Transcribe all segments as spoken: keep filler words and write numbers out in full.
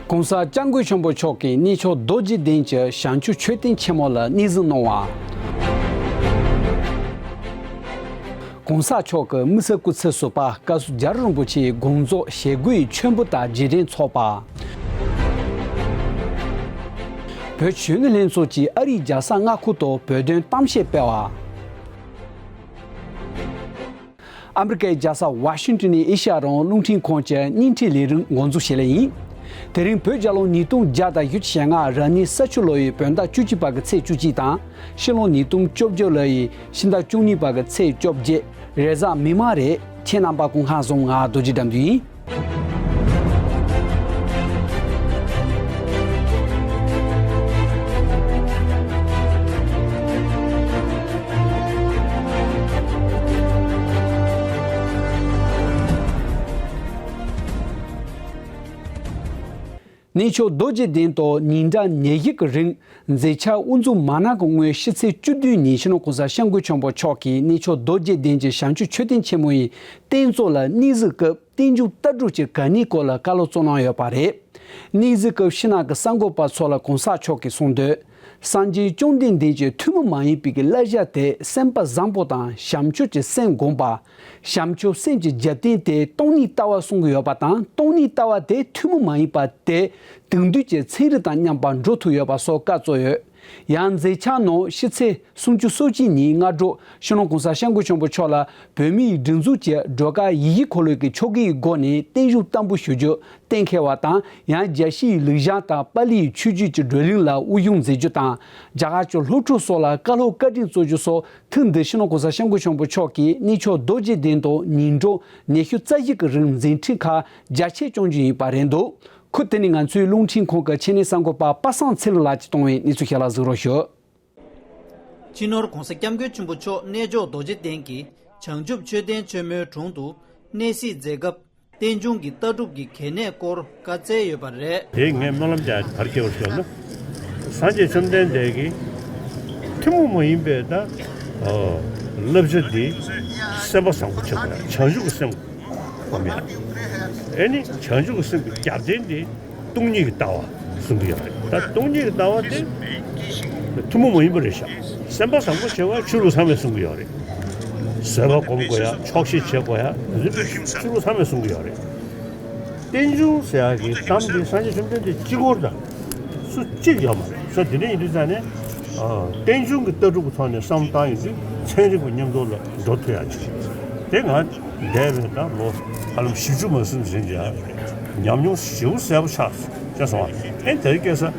༸གོང་ས་༸སྐྱབས་མགོན་ཆེན་པོ་མཆོག་གིས་གནས་མཆོག་རྡོ་རྗེ་གདན་གྱི་བྱང་ཆུབ་མཆོད་རྟེན་ཆེན་མོ་ལ་གནས་གཟིགས་གནང་བ། ༸གོང་ས་མཆོག་གི་དམིགས་བསལ་སྐུ་ཚེ་ཟུར་པ་བཀའ་ཟུར་རྒྱ་རི་རིན་པོ་ཆེའི་དགོངས་རྫོགས་ཞལ་བཀོད་མཆོད་འབུལ་དང་རྗེས་དྲན་ཚོགས་པ། བོད་གཞོན་ནུ་ལྷན་ཚོགས་ཀྱིས་ཨ་རིའི་རྒྱལ་ས་མངའ་ཁུལ་དུ་བོད་དོན་གཏམ་བཤད་སྤེལ་བ། ཨ་མི་རི་ཀའི་རྒྱལ་ས་ཝ་ཤིང་ཏོན་ནས་ཨེ་ཤ་ཡ་རང་དབང་རླུང་འཕྲིན་ཁང་གི་བརྙན་འཕྲིན་ལས་རིམ་འགོ་འཛུགས་བྱེད་ལེ་ཡིན། དེ་རིང་བོད་རྒྱལ་ལོ་ཉིས་སྟོང་བརྒྱ་དང་བཞི་བཅུ་ཞེ་ལྔ་རབ་གནས་ས་བཅུ་ལོ་ཡི་བོད་ཟླ་བཅུ་གཅིག་པ་གི་ཚེས་བཅུ་གཅིག་དང་། ཕྱི་ལོ་ཉིས་སྟོང་བཅོ་བརྒྱད་ལོ་ཡི་ཕྱི་ཟླ་བཅུ་གཉིས་པ་གི་ཚེས་བཅོ་བརྒྱད། རེས་གཟའ་མིག་དམར་རེད། ཁྱེད་རྣམ་པ་སྐུ་ཁམས་བཟང་། ང་རྡོ་རྗེ་དགྲ་འདུལ་ཡིན། གནས་མཆོག་རྡོ་རྗེ་གདན་དུ་ཉིན་གྲངས་ཉེར་བཞི་གི་རིང་མཛད་འཆར་དབུ་འཛུགས་མ་གནང་གི་སྔོན་ཕྱི་ཚེས་བཅུ་བདུན་ཉིན་སྤྱི་ནོར་༸གོང་ས་༸སྐྱབས་མགོན་ཆེན་པོ་མཆོག་གིས་གནས་མཆོག་རྡོ་རྗེ་གདན་གྱི་བྱང་ཆུབ་མཆོད་རྟེན་ཆེན་མོ་ཡི་རྟེན་གཙོ་ལ་གནས་གཟིགས་སྐབས། རྟེན་འབྱུང་ལྟ་གྲུབ་ཀྱི་གལ་གནད་སྐོར་ལ་བཀའ་སློབ་སྩལ་གནང་ཡོད་པ་རེད། གནས་གཟིགས་སྐབས་ཕྱི་ནང་གི་གསར་འགོད་པ་ཚོ་ལ་༸གོང་ས་མཆོག་གིས་གསུངས་དོན། སངས་རྒྱས་བཅོམ་ལྡན་འདས་ཀྱི་ཐུན་མོང་མ་ཡིན་པའི་གི་བསླབ་བྱ་དེ་སེམས་པ་བཟང་པོ་དང་བྱམས་ཆོས་ཀྱི་སེམས་བསྒོམ་པ། བྱམས་ཆོས་སེམས་ཀྱི་རྒྱབ་རྟེན་དེ་སྟོང་ཉིད་ལྟ་བ་གསུང་གི་ཡོད་པ་དང་། སྟོང་ཉིད་ལྟ་བ་དེ་ཐུན་མོང་མ་ཡིན་པ་དེ་དེང་དུས་ཀྱི་ཚན་རིག་དང་མཉམ་པར་འགྲོ་ཐུབ་ཡོད་པ་སོགས་བཀའ་སྩལ་ཡོད། ཡང་མཛད་འཆར་ནང་ཕྱི་ཚེས་སུམ་ཅུ་སོ་གཅིག་ཉིན་སྔ་དྲོ་སྤྱི་ནོར་༸གོང་ས་༸སྐྱབས་མགོན་ཆེན་པོ་མཆོག་ལ་བོད་མིའི་སྒྲིག་འཛུགས་ཀྱི་སྒྲོལ་དཀར་ཡིད་བཞིན་འཁོར་ལོ་གི་ཆོ་གའི་སྒོ་ནས་རྟེན་འབྱུང་བསྟར་འབུལ་ཞུ་རྒྱུ་གཏན་འཁེལ་བ་དང་། ཡང་རྒྱལ་སྤྱིའི་ལེགས་བྱང་དང་པཱ་ལིའི་ཆོས་བརྒྱུད་ཀྱི་བགྲོ་གླེང་ལ་དབུ་བཞུགས་མཛད་རྒྱུ་དང་། རྒྱ་གར་གྱི་སློབ་ཕྲུག་སོགས་ལ་བཀའ་སློབ་བཀའ་དྲིན་སྩལ་རྒྱུ་སོགས། ཐེངས་འདིར་སྤྱི་ནོར་༸གོང་ས་༸སྐྱབས་མགོན་ཆེན་པོ་མཆོག་གིས་གནས་མཆོག་རྡོ་རྗེ་གདན་དུ་ཉིན་གྲངས་ཉི་ཤུ་རྩ་བཞི་གི་རིང་མཛད་འཕྲིན་ཁག་རྒྱ་ཆེར་སྐྱོང་རྒྱུ་ཡིན་པ་རེད་འདུག་ཁུལ་དེ་ནས་ང་ཚོའི་རླུང་འཕྲིན་ཁང་གི་ཆེད་གནས་གསར་འགོད་པ་པ་སངས་ཚེ་རིང་ལགས་ཀྱིས་གཏོང་བའི་གནས་ཚུལ་ཞིག་ལ་གཟིགས་རོགས་ཞུ། སྤྱི་ནོར་༸གོང་ས་༸སྐྱབས་མགོན་ཆེན་པོ་མཆོག་གནས་མཆོག་རྡོ་རྗེ་གདན་གྱི་བྱང་ཆུབ་མཆོད་རྟེན་ཆེན་མོའི་དྲུང་དུ་གནས་གཟིགས་མཛད་སྐབས། རྟེན་འབྱུང་གི་ལྟ་གྲུབ་ཀྱི་གལ་གནད་སྐོར་བཀའ་སྩལ་ཡོད་པ་རེད། དེ་ངས་སྨོན་ལམ་རྒྱག་གར་སྐྱེ་བར་ཤོག་ན། སངས་རྒྱས་བཅོམ་ལྡན་འདས་ཀྱིས་ཐུན་མོང་མ་ཡིན་པའི་ད་བསླབ་བྱ་འདི་སེམས་པ་བཟང་པོ་བྱེད་དགོས། བྱང་ཆུབ་ཀྱི་སེམས་སྒོམ་ཡ། ཨེ་ནི་བྱང་ཆུབ་ཀྱི་སེམས་ཀྱི་རྒྱབ་རྟེན་འདི་སྟོང་ཉིད་ཀྱི་ལྟ་བ་གསུང་གི་ཡོད་རེད། ད་སྟོང་ཉིད་ཀྱི་ལྟ་བ་དེ་ཐུན་མོང་མ་ཡིན་པ་རེད་ཤག་སེམས་པ་བཟང་པོ་བྱེད་པ་ཆོས་ལུགས་ཚང་མས་གསུང་གི་ཡོད་རེད། བཟོད་པ་སྒོམ་དགོས་ཡ། ཆོག་ཤེས་བྱེད་དགོས་ཡ། ཆོས་ལུགས་ཚང་མས་གསུང་གི་ཡོད་རེད། རྟེན་འབྱུང་ཟེར་ཡག་གི་གཏམ་དེ་སངས་རྒྱས་བཅོམ་ལྡན་འདས་གཅིག་པོ་དང་སུ་གཅིག་ཡོད་མ་རེད། ས་དེ་འདྲ་ཡིན་དུས་ཙང་ནས་རྟེན་འབྱུང་གི་ལྟ་གྲུབ་ཀྱི་ཐོག་ནས་བསམ་བློ་བཏང་ཡོང་དུས་ཚན་རིག་པ་མཉམ་དུ་ལ་འགྲོ་ཐུབ་ཡག་ཅིག་དེ་ང་འདས་པའི་ད་ལོ་ཧ་ལམ་བཞི་བཅུ་མ་ཟིན་ཟིན་ཀྱང་ཉམས་མྱོང་ཞེ་པོ་གསལ་པོ་ཆགས་ཆགས་སོང་བ། ཨེ་དེ་རིང་ཁ་སང་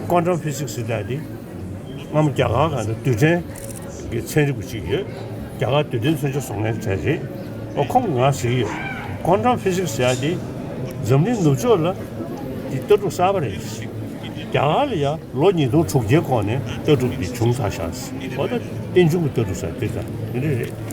ཀོན་ཊམ་ཕི་སིག་སི་ཟེར་ཡག་དེ། སྔ་མོ་རྒྱ་གར་གང་དུ་རྡུལ་ཕྲན་གྱི་ཚན་རིག་པ་ཅིག་ཡོད། རྒྱ་གར་རྡུལ་ཕྲན་མཚོན་ཆ་བཟོ་མཁན་གྲས་རེད། ཨོ་ཁོང་གིས་ང་ཟེར་གྱི་ཡོད། ཀོན་ཊམ་ཕི་སིག་སི་ཟེར་ཡག་དེ་འཛམ་གླིང་ནུབ་ཕྱོགས་ལ་དེ་ལྟ་གྲུབ་གསར་པ་རེད། རྒྱ་གར་ལ་ཡང་ལོ་ཉིས་སྟོང་དྲུག་བརྒྱའི་གོང་ནས་ལྟ་གྲུབ་དེ་བྱུང་ཚར་ཤག་ཨོ་ད་རྟེན་འབྱུང་གི་ལྟ་གྲུབ་ཟེར་དེ་ད་དེ་འདྲ་རེད།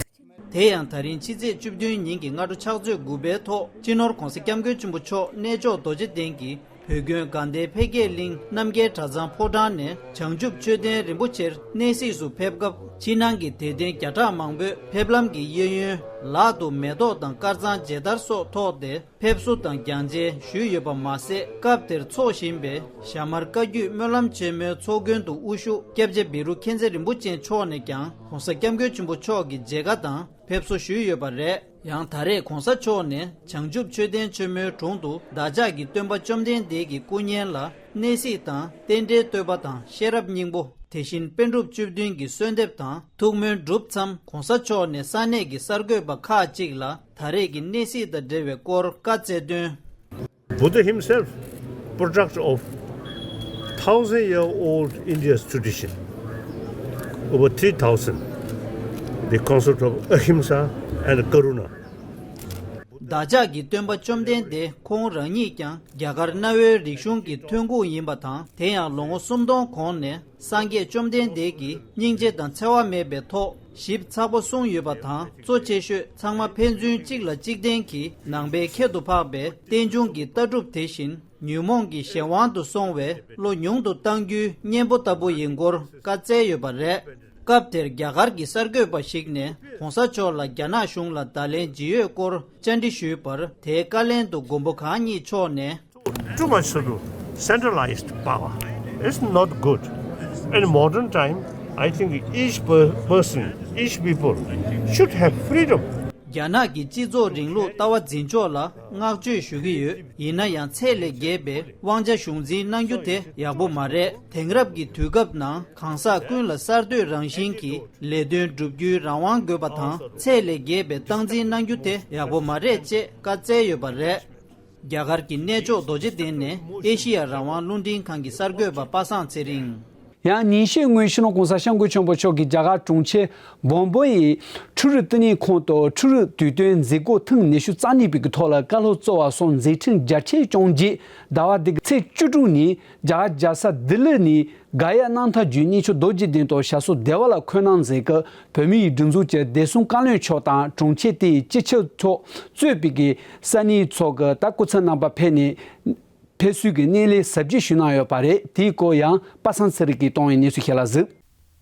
དེ་ཡང་ད་རིང་ཕྱི་ཚེས་བཅུ་བདུན་ཉིན་གྱི་སྔ་དྲོ་ཕྱག་ཚོད་དགུ་པའི་ཐོག་སྤྱི་ནོར་༸གོང་ས་༸སྐྱབས་མགོན་ཆེན་པོ་མཆོག་གནས་མཆོག་རྡོ་རྗེ་གདན་གྱི་བོད་དགོན་དགའ་ལྡན་འཕེལ་རྒྱས་གླིང་རྣམ་རྒྱལ་གྲྭ་ཚང་ཕོ་བྲང་ནས་བྱང་ཆུབ་མཆོད་རྟེན་རིན་པོ་ཆེར་གནས་གཟིགས་སུ་ཕེབས་སྐབས། ཕྱི་ནང་གི་དད་ལྡན་བརྒྱ་ཕྲག་མང་པོས་ཕེབས་ལམ་གྱི་གཡས་གཡོན་ལག་ཏུ་མེ་ཏོག་དང་དཀར་གཙང་མཇལ་དར་སོགས་ཐོགས་ཏེ་ཕེབས་བསུ་དང་སྦྱང་མཇལ་ཞུས་ཡོད་པ་མ་ཟད། སྐབས་དེར་འཚོགས་བཞིན་པའི་ཞྭ་དམར་བཀའ་བརྒྱུད་སྨོན་ལམ་ཆེན་མོའི་ཚོགས་མགོན་དུ་དབུ་བཞུགས་སྐྱབས་རྗེ་བཻ་རུ་མཁྱེན་བརྩེ་རིན་པོ་ཆེ་མཆོག་ནས་ཀྱང་༸གོང་ས་༸སྐྱབས་མགོན་ཆེན་པོ་མཆོག་གི་མཇལ་ཁ་དང་ཕེབས་བསུ་ཞུས་ཡོད་པ་རེད། ཡང་ད་རེས་༸གོང་ས་མཆོག་ནས་བྱང་ཆུབ་མཆོད་རྟེན་ཆེན་མོའི་དྲུང་དུ་བདག་ཅག་གི་སྟོན་པ་བཅོམ་ལྡན་འདས་ཀྱི་སྐུ་བརྙན་ལ་གནས་གཟིགས་དང་། རྟེན་འབྲེལ་བསྟོད་པ་དང་ཤེས་རབ་སྙིང་པོ། དེ་བཞིན་པཎ་གྲུབ་བཅུ་བདུན་གྱི་གསོལ་འདེབས་དང་ཐུགས་སྨོན་གྲུབ་མཚམས། ༸གོང་ས་མཆོག་ནས་ས་གནས་ཀྱི་གསར་འགོད་པ་ཁག་ཅིག་ལ་ད་རེས་ཀྱི་གནས་གཟིགས་དང་འབྲེལ་བའི་སྐོར་བཀའ་སྩལ་དོན། Buddha himself, product of thousand year old India's tradition over three thousand, the concept of ahimsa and karuna. བདག་ཅག་གི་སྟོན་པ་བཅོམ་ལྡན་འདས་ཁོང་རང་ཉིད་ཀྱང་རྒྱ་གར་གནའ་བོའི་རིག་གཞུང་གི་ཐོན་ཁུངས་ཡིན་པ་དང་། དེ་ཡང་ལོ་ངོ་སུམ་སྟོང་གོང་ནས་སངས་རྒྱས་བཅོམ་ལྡན་འདས་ཀྱིས་སྙིང་རྗེ་དང་འཚེ་བ་མེད་པའི་ཐོག་ཞིབ་ཚགས་པོ་གསུངས་ཡོད་པ་དང་། གཙོ་ཆེ་ཤོས་ཚང་མ་ཕན་ཚུན་གཅིག་ལ་གཅིག་བརྟེན་གྱི་ནང་པའི་ཁྱད་དུ་འཕགས་པའི་རྟེན་འབྱུང་གི་ལྟ་གྲུབ་དེ་བཞིན་ཉོན་མོངས་ཀྱི་གཞན་དབང་དུ་སོང་བའི་བློ་ཉུང་དུ་གཏང་རྒྱུའི་གཉེན་པོ་ལྟ་བུ་ཡིན་སྐོར་བཀའ་སྩལ་ཡོད་པ་རེད། སྐབས་དེར་རྒྱ་གར་གྱི་གསར་འགོད་པ་ཞིག་ནས་༸གོང་ས་མཆོག་ལ་རྒྱ་ནག་གཞུང་ལ་བརྡ་ལན་ཇི་ཡོད་སྐོར་བཅར་འདྲི་ཞུས་པར། དེའི་བཀའ་ལན་དུ་མགོན་པོ་གང་ཉིད་མཆོག་ནས། Too much to do. Centralized power is not good. In modern time, I think each per- person, each people should have freedom. རྒྱ་ནག་གི་སྤྱི་ཚོགས་རིང་ལུགས་ལྟ་བ་འཛིན་ཕྱོགས་ལ་བསྔགས་བརྗོད་ཞུ་གི་ཡོད། ཡིན་ན་ཡང་ཚད་ལས་བརྒལ་བའི་དབང་ཆ་གཞུང་འཛིན་གནང་རྒྱུ་དེ་ཡག་པོ་མ་རེད། དེང་རབས་ཀྱི་དུས་སྐབས་ནང་གང་ཟག་ཀུན་ལ་གསར་གཏོད་རང་བཞིན་གྱི་ལས་དོན་བསྒྲུབ་རྒྱུའི་རང་དབང་དགོས་པ་དང་། ཚད་ལས་བརྒལ་བའི་སྟངས་འཛིན་གནང་རྒྱུ་དེ་ཡག་པོ་མ་རེད་ཅེས་བཀའ་སྩལ་ཡོད་པ་རེད། རྒྱ་གར་གྱི་གནས་མཆོག་རྡོ་རྗེ་གདན་ནས་ཨེ་ཤི་ཡ་རང་དབང་རླུང་འཕྲིན་ཁང་གི་གསར་འགོད་པ་པ་སངས་ཚེ་རིང་། ཡང་ཉིན་ཤས་སྔོན་སྤྱི་ནོར་༸གོང་ས་༸སྐྱབས་མགོན་ཆེན་པོ་མཆོག་གིས་རྒྱ་གར་གྲོང་ཁྱེར་བོམ་བོ་ཡི་འཕྲུལ་རིག་བསྟི་གནས་ཁང་དུ་འཕྲུལ་རིག་དུས་སྟོན་མཛད་སྒོ་ཐེངས་ཉི་ཤུ་རྩ་གཉིས་པའི་ཐོག་ལ་བཀའ་སློབ་སྩལ་བ་སོགས་མཛད་འཕྲིན་རྒྱ་ཆེར་བསྐྱངས་རྗེས། ཟླ་བ་འདི་གི་ཚེས་བཅུ་དྲུག་ཉིན་རྒྱ་གར་རྒྱལ་ས་ལྡི་ལི་ནས་ག་ཡ་གནམ་ཐང་བརྒྱུད་གནས་མཆོག་རྡོ་རྗེ་གདན་དུ་ཞབས་སོར་བདེ་བ་ལ་འཁོད་གནང་མཛད་སྐབས། བོད་མིའི་སྒྲིག་འཛུགས་ཀྱི་བདེ་སྲུང་བཀའ་བློན་མཆོག་དང་གྲོང་ཁྱེར་དེའི་སྤྱི་ཁྱབ་མཆོག་གཙོས་པའི་གི་ས་གནས་ཚོ་གི་ད་སྐུ་ཚབ་རྣམ་པ་ཕེབས་ནས། ཕེབས་བསུའི་གི་སྣེ་ལེན་གཟབ་རྒྱས་ཞུས་གནང་ཡོད་པ་རེད། དེའི་སྐོར་ཡང་པ་སངས་ཚེ་རིང་གིས་གཏོང་བའི་གནས་ཚུལ་ཞིག་ལ་གཟིགས།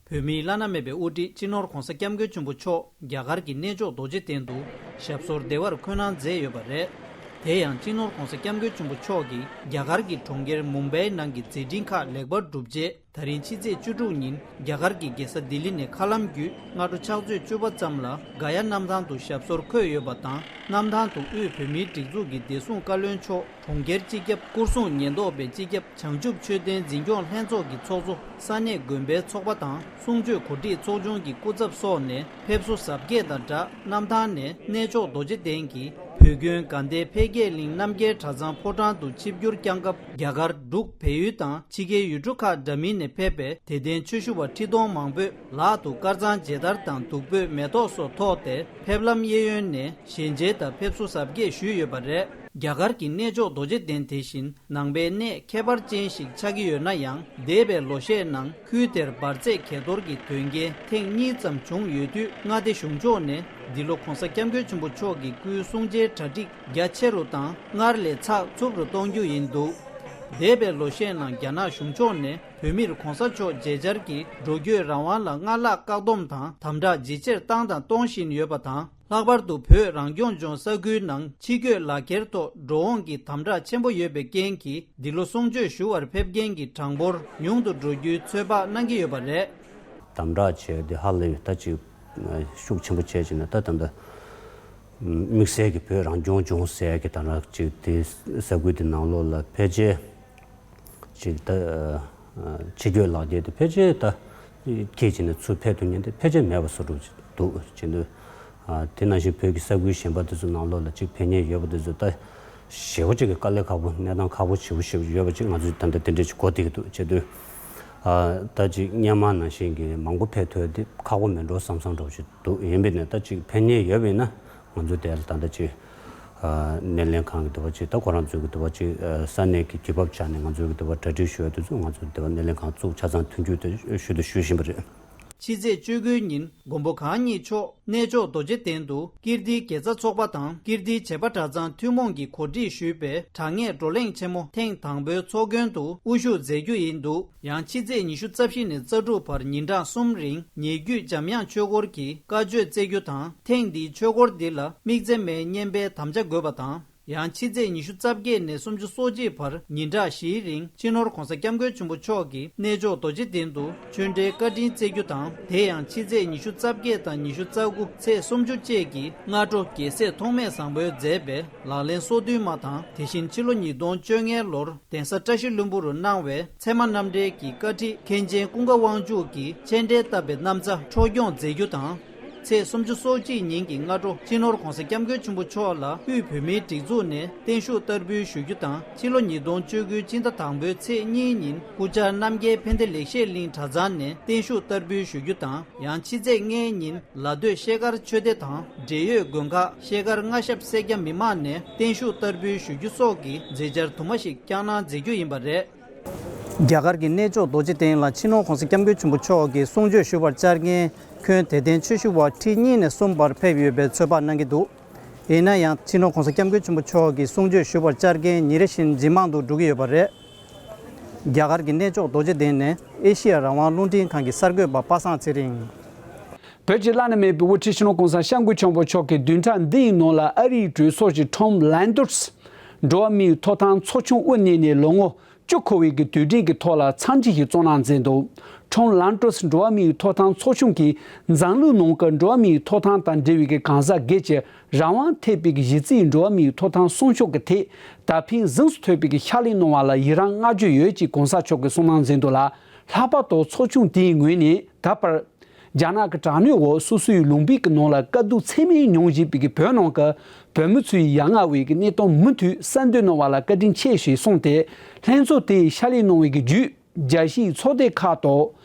བོད་མིའི་བླ་ན་མེད་པའི་དབུ་ཁྲིད་སྤྱི་ནོར་༸གོང་ས་༸སྐྱབས་མགོན་ཆེན་པོ་མཆོག་རྒྱ་གར་གྱི་གནས་མཆོག་རྡོ་རྗེ་གདན་དུ་ཞབས་སོར་བདེ་བར་འཁོད་གནང་མཛད་ཡོད་པ་རེད། དེ་ཡང་སྤྱི་ནོར་༸གོང་ས་༸སྐྱབས་མགོན་ཆེན་པོ་མཆོག་གིས་རྒྱ་གར་གྱི་གྲོང་ཁྱེར་མུམ་བྷའི་ནང་གི་མཛད་འཕྲིན་ཁག་ལེགས་པར་གྲུབ་རྗེས། ད་རིང་ཕྱི་ཚེས་བཅུ་དྲུག་ཉིན་རྒྱ་གར་གྱི་རྒྱལ་ས་ལྡི་ལི་ནས་མཁའ་ལམ་བརྒྱུད་སྔ་དྲོ་ཕྱག་ཚོད་བཅུ་པ་ཙམ་ལ་ག་ཡ་གནམ་ཐང་དུ་ཞབས་སོར་འཁོད་ཡོད་པ་དང་། གནམ་ཐང་དུ་དབུས་བོད་མིའི་སྒྲིག་འཛུགས་ཀྱི་བདེ་སྲུང་བཀའ་བློན་མཆོག་གྲོང་ཁྱེར་སྤྱི་ཁྱབ་སྐོར་སྲུང་ཉེན་རྟོག་པའི་སྤྱི་ཁྱབ་བྱང་ཆུབ་ཆོས་ལྡན་འཛིན་སྐྱོང་ལྷན་ཚོགས་ཀྱི་ཚོགས་གཙོ། ས་གནས་དགོན་པའི་ཚོགས་པ་དང་གསུང་ཆོས་གོ་སྒྲིག་ཚོགས་ཆུང་གི་སྐུ་ཚབ་སོགས་ནས་ཕེབས་བསུ་གཟབ་རྒྱས་དང་སྦྲགས། གནམ་ཐང་ནས་གནས་མཆོག་རྡོ་རྗེ་གདན་གྱི་བོད་དགོན་དགའ་ལྡན་འཕེལ་རྒྱས་གླིང་རྣམ་རྒྱལ་གྲྭ་ཚང་ཕོ་བྲང་དུ་ཆིབས་བསྒྱུར་བསྐྱངས་སྐབས། རྒྱ་གར་འབྲུག་བལ་ཡུལ་དང་ཕྱི་རྒྱལ་ཡུལ་གྲུ་ཁག་འདྲ་མིན་ནས་ཕེབས་པའི་དད་ལྡན་ཆོས་ཞུ་བ་ཁྲི་སྟོང་མང་པོས་ལག་ཏུ་དཀར་གཙང་མཇལ་དར་དང་བདུག་སྤོས་མེ་ཏོག་སོགས་ཐོགས་ཏེ། ཕེབས་ལམ་གཡས་གཡོན་ནས་ཞལ་མཇལ་དང་ཕེབས་བསུ་གཟབ་རྒྱས་ཞུས་ཡོད་པ་རེད། རྒྱ་གར་གྱི་གནས་མཆོག་རྡོ་རྗེ་གདན་དེ་བཞིན་ནང་པའི་གནས་ཁྱད་པར་ཅན་ཞིག་ཆགས་ཀྱི་ཡོད་ན་ཡང་། འདས་པའི་ལོ་ཤས་ནང་ཁུལ་དེར་འབར་རྫས་གས་གཏོར་གྱི་དོན་རྐྱེན་ཐེངས་གཉིས་ཙམ་བྱུང་ཡོད་དུས། མངའ་སྡེ་གཞུང་ཕྱོགས་ནས་འདི་ལོ་༸གོང་ས་༸སྐྱབས་མགོན་ཆེན་པོ་མཆོག་གི་སྐུའི་གསུང་ཆོས་གྲ་སྒྲིག་རྒྱ་ཆེ་རུ་དང་སྔར་ལས་ཚགས་ཚུད་རུ་གཏོང་རྒྱུ་ཡིན་འདུག་འདས་པའི་ལོ་ཤས་ནང་རྒྱ་ནག་གཞུང་ཕྱོགས་ནས་བོད་མིར་གོང་ས་མཆོག་མཇལ་བཅར་གྱིས་འགྲོ་སྐྱོད་རང་དབང་ལ་སྔར་ལྷག་བཀག་སྡོམ་དང་དམ་དྲག་ཇེ་ཆེར་བཏང་དང་གཏོང་བཞིན་ཡོད་པ་དང་། ལྷག་པར་དུ་བོད་རང་སྐྱོང་ལྗོངས་ས་ཁུལ་ནང་ཕྱི་སྐྱོད་ལག་འཁྱེར་ཐོག་འགྲོ་འོང་གི་དམ་དྲག་ཆེན་པོ་ཡོད་པའི་རྐྱེན་གྱིས། འདི་ལོ་གསུང་ཆོས་ཞུ་བར་ཕེབས་མཁན་གྱི་གྲངས་འབོར་ཉུང་དུ་འགྲོ་རྒྱུའི་ཚོད་དཔག་གནང་གི་ཡོད་པ་རེད། དམ་དྲག་བྱས་ཏེ་ཧ་ལས་ད་ཅིག་ཤུགས་ཆེན་པོ་བྱས་ཕྱིན་ན། ད་ད་ལྟ་དམིགས་བསལ་གྱི་བོད་རང་སྐྱོང་ལྗོངས་ཟེར་གྱི་དམ་དྲག་ཅིག་དེ་ས་ཁུལ་དེ་ནང་ལོགས་ལ་ཕལ་ཆེར་ཅིག་ད་ཕྱི་སྐྱོད་ལག་འཁྱེར་དེ་ཕལ་ཆེར་ད་ཁྱེད་ཀྱིས་ནས་ཚུར་ཕེབས་ཐུབ་མཁན་དེ་ཕལ་ཆེར་མེད་པ་བཟོ་འདྲ་འདུག་བྱེད་འདུག་དེ་ནང་བཞིན་བོད་ཀྱི་ས་ཁུལ་གཞན་པ་དེ་ཚོ་ནང་ལོགས་ལ་ཅིག་ཕེབས་མཁན་ཡོད་པ་དེ་ཚོ་ད་ཞེ་པོ་ཅིག་གི་དཀའ་ལས་ཁག་པོ། གནས་སྟངས་ཁག་པོ་ཞེ་པོ་ཞེ་པོ་ཡོད་པ་ཅིག་ང་ཚོས་ད་ལྟ་དེ་འདྲ་ཅིག་གོ་བསྡད་ཀྱི་འདུག་བྱེད་དུས། ད་ཅིག་སྔོན་མ་ནང་བཞིན་གྱི་མང་པོ་ཕེབས་ཐུབ་དེ་ཁག་པོ་མེད་འགྲོ་བསམ་བསམ་འདྲ་བོ་ཅིག་འདུག་ཡིན་པས་ན་ད་ཅིག་ཕེབས་མཁན་ཡོད་པ་ཡིན་ན་ང་ཚོ་དེ་ལ་ད་ལྟ་ཅིག་སྣེ་ལེན་ཁང་གི་དེ་བ་ཅིག་ད་ཁོ་རང་ཚོའི་གི་དེ་བ་ཅིག་ས་གནས་ཀྱི་དུས་བབ་ཆ་ནས་ང་ཚོའི་གི་དེ་བ་གྲ་སྒྲིག་ཞུ་ཡ་དེ་ཚོ་ང་ཚོ་དེ་བ་སྣེ་ལེན་ཁང་བཙུགས་ཆ་ཚང་མཐུན་འགྱུར་དེ་ཞུ་དང་ཞུ་བཞིན་པ་རེད། ཕྱི་ཚེས་བཅུ་དགུ་ཉིན་མགོན་པོ་གང་ཉིད་མཆོག་གནས་མཆོག་རྡོ་རྗེ་གདན་དུ་ཀིརྟིའི་དགེ་རྩ་ཚོགས་པ་དང་ཀིརྟིའི་བྱེས་པ་གྲྭ་ཚང་ཐུན་མོང་གིས་གོ་སྒྲིག་ཞུས་པའི་དྲང་ངེས་བགྲོ་གླེང་ཆེན་མོ་ཐེངས་དང་པོའི་ཚོགས་མགོན་དུ་དབུ་བཞུགས་མཛད་རྒྱུ་ཡིན་འདུག་ཡང་ཕྱི་ཚེས་ཉི་ཤུ་རྩ་བཞི་ནས་རྩ་དྲུག་བར་ཉིན་གྲངས་གསུམ་རིང་ཉེ་བརྒྱུད་འཇམ་དབྱངས་ཆོས་སྐོར་གྱི་བཀའ་ཆོས་སྩལ་རྒྱུ་དང་། ཐེངས་འདིའི་ཆོས་སྐོར་འདི་ལ་དམིགས་བརྩེ་མའི་བསྙེན་པའི་དམ་བཅའ་དགོས་པ་དང་། ཡང་ཕྱི་ཚེས་ཉི་ཤུ་རྩ་བརྒྱད་ནས་སུམ་ཅུ་སོ་གཅིག་བར་ཉིན་གྲངས་བཞིའི་རིང་སྤྱི་ནོར་༸གོང་ས་༸སྐྱབས་མགོན་ཆེན་པོ་མཆོག་གིས་གནས་མཆོག་རྡོ་རྗེ་གདན་དུ་ཆོས་འབྲེལ་བཀའ་དྲིན་སྩལ་རྒྱུ་དང་། དེ་ཡང་ཕྱི་ཚེས་ཉི་ཤུ་རྩ་བརྒྱད་དང་ཉི་ཤུ་རྩ་དགུ་ཚེས་སུམ་ཅུ་བཅས་ཀྱི་སྔ་དྲོ་རྒྱལ་སྲས་ཐོགས་མེད་བཟང་པོས་མཛད་པའི་ལག་ལེན་སོ་བདུན་མ་དང་། དེ་བཞིན་ཕྱི་ལོ་ཉིས་སྟོང་བཅོ་ལྔའི་ལོར་གདན་ས་བཀྲ་ཤིས་ལྷུན་པོ་རུ་གནང་བའི་ཚད་མ་རྣམ་འགྲེལ་གྱི་བཀའ་ཁྲིད་མཁན་ཆེན་ཀུན་དགའ་དབང་ཕྱུག་གིས་མཆན་འགྲེལ་བཏབ་པའི་རྣམ་ཐར་འཕྲོ་སྐྱོང་མཛད་རྒྱུ་དང་། ཚེས་སུམ་ཅུ་སོ་གཅིག་ཉིན་གྱི་སྔ་དྲོ་སྤྱི་ནོར་༸གོང་ས་༸སྐྱབས་མགོན་ཆེན་པོ་མཆོག་ལ་དབུས་བོད་མིའི་སྒྲིག་འཛུགས་ནས་བརྟན་བཞུགས་བསྟར་འབུལ་ཞུ་རྒྱུ་དང་། ཕྱི་ལོ་ཉིས་སྟོང་བཅུ་དགུ་སྤྱི་ཟླ་དང་པོའི་ཚེས་གཉིས་ཉིན་སྐུ་བཅར་རྣམ་རྒྱལ་ཕན་བདེ་ལེགས་བཤད་གླིང་གྲྭ་ཚང་ནས་བརྟན་བཞུགས་བསྟར་འབུལ་ཞུ་རྒྱུ་དང་། ཡང་ཕྱི་ཚེས་ལྔའི་ཉིན་ལ་སྟོད་ཤེལ་དཀར་ཆོས་སྡེ་དང་འབྲེལ་ཡོད་དགོན་ཁག་ཤེལ་དཀར་མངའ་ཞབས་སེར་སྐྱ་མི་མང་ནས་བརྟན་བཞུགས་བསྟར་འབུལ་ཞུ་རྒྱུ་སོགས་ཀྱི་མཛད་འཆར་དུ་མ་ཞིག་བསྐྱངས་གནང་མཛད་རྒྱུ་ཡིན་པ་རེད། རྒྱ་གར་གྱི་གནས་མཆོག་རྡོ་རྗེ་གདན་ལ་སྤྱི་ནོར་༸གོང་ས་༸སྐྱབས་མགོན་ཆེན་པོ་མཆོག་གིས་གསུང་ཆོས་ཞུ་བར་བཅར་མཁན་ཁྱོན་དད་ལྡན་ཆོས་ཞུ་བ་ཁྲི་གཉིས་ནས་གསུམ་བར་ཕེབས་ཡོད་པའི་ཚོད་དཔག་གནང་གི་འདུག་ཡིན་ན་ཡང་སྤྱི་ནོར་༸གོང་ས་༸སྐྱབས་མགོན་ཆེན་པོ་མཆོག་གིས་གསུང་ཆོས་ཞུ་བར་བཅར་མཁན་ཉིན་རེ་བཞིན་ཇེ་མང་དུ་འགྲོ་གི་ཡོད་པ་རེད། རྒྱ་གར་གྱི་གནས་མཆོག་རྡོ་རྗེ་གདན་ནས་ཨེ་ཤི་ཡ་རང་དབང་རླུང་འཕྲིན་ཁང་གི་གསར་འགོད་པ་པ་སངས་ཚེ་རིང་། བོད་ཀྱི་བླ་ན་མེད་པའི་དབུ་ཁྲིད་སྤྱི་ནོར་༸གོང་ས་༸སྐྱབས་མགོན་ཆེན་པོ་མཆོག་གིས་བདུན་ཕྲག་འདི་ཡི་ནང་ལ་ཨ་རིའི་གྲོས་ཚོགས་ཀྱི་ཁྲོམ་ལན་ཏུར་སི་འགྲོ་བ་མིའི་ཐོབ་ཐང་ཚོགས་ཆུང་དབུ་བརྙེས་ནས་ལོ་ངོ་ སྐྱོ་ཁོ་བའི་གི་དུས་དྲན་གྱི་ཐོག་ལ་འཚམས་འདྲི་ཞིག་གཙོ་གནང་མཛད་འདུག་ཁྲོམ་ལན་ཀྲོས་འགྲོ་བ་མིའི་ཐོབ་ཐང་ཚོགས་ཆུང་གིས་འཛམ་གླིང་ནང་གི་འགྲོ་བ་མིའི་ཐོབ་ཐང་དང་འབྲེལ་བའི་གི་གང་ཟག་སྒེར་གྱི་རང་དབང་ཐེ་བའི་གི་གཞི་རྩའི་འགྲོ་བ་མིའི་ཐོབ་ཐང་སྲུང་སྐྱོབ་ཀྱི་ཐད་ད་ཕན་གཟེངས་སུ་ཐོན་པའི་གི་ཕྱག་ལས་གནང་བ་ལ་ཡི་རང་བསྔགས་བརྗོད་ཡོད་ཅེས་གོང་ས་མཆོག་གིས་གསུངས་གནང་མཛད་འདུག་ལ། ལྷག་པར་དུ་ཚོགས་ཆུང་དེའི་ངོས་ནས་ད་བར་རྒྱ་ནག་གི་དྲག་གནོན་འོག་སོ་སོའི་ལུང་པའི་གི་ནང་ལ་དཀའ་སྡུག་ཚད་མེད་མྱོང་བཞིན་པའི་གི་བོད་ནང་གི་བོད་མི་ཚོའི་ཡ་ང་བའི་གི་གནས་སྟངས་མུ་མཐུད་གསར་འདོན་གནང་བ་ལ་བཀའ་དྲིན་ཆེ་ཞེས་གསུངས་ཏེ། ལྷན་ཚོགས་དེའི་ཕྱག་ལས་གནང་བའི་གི་བརྒྱུད། རྒྱལ་སྤྱིའི་ཚོགས་སྡེ་ཁག་ཏུ་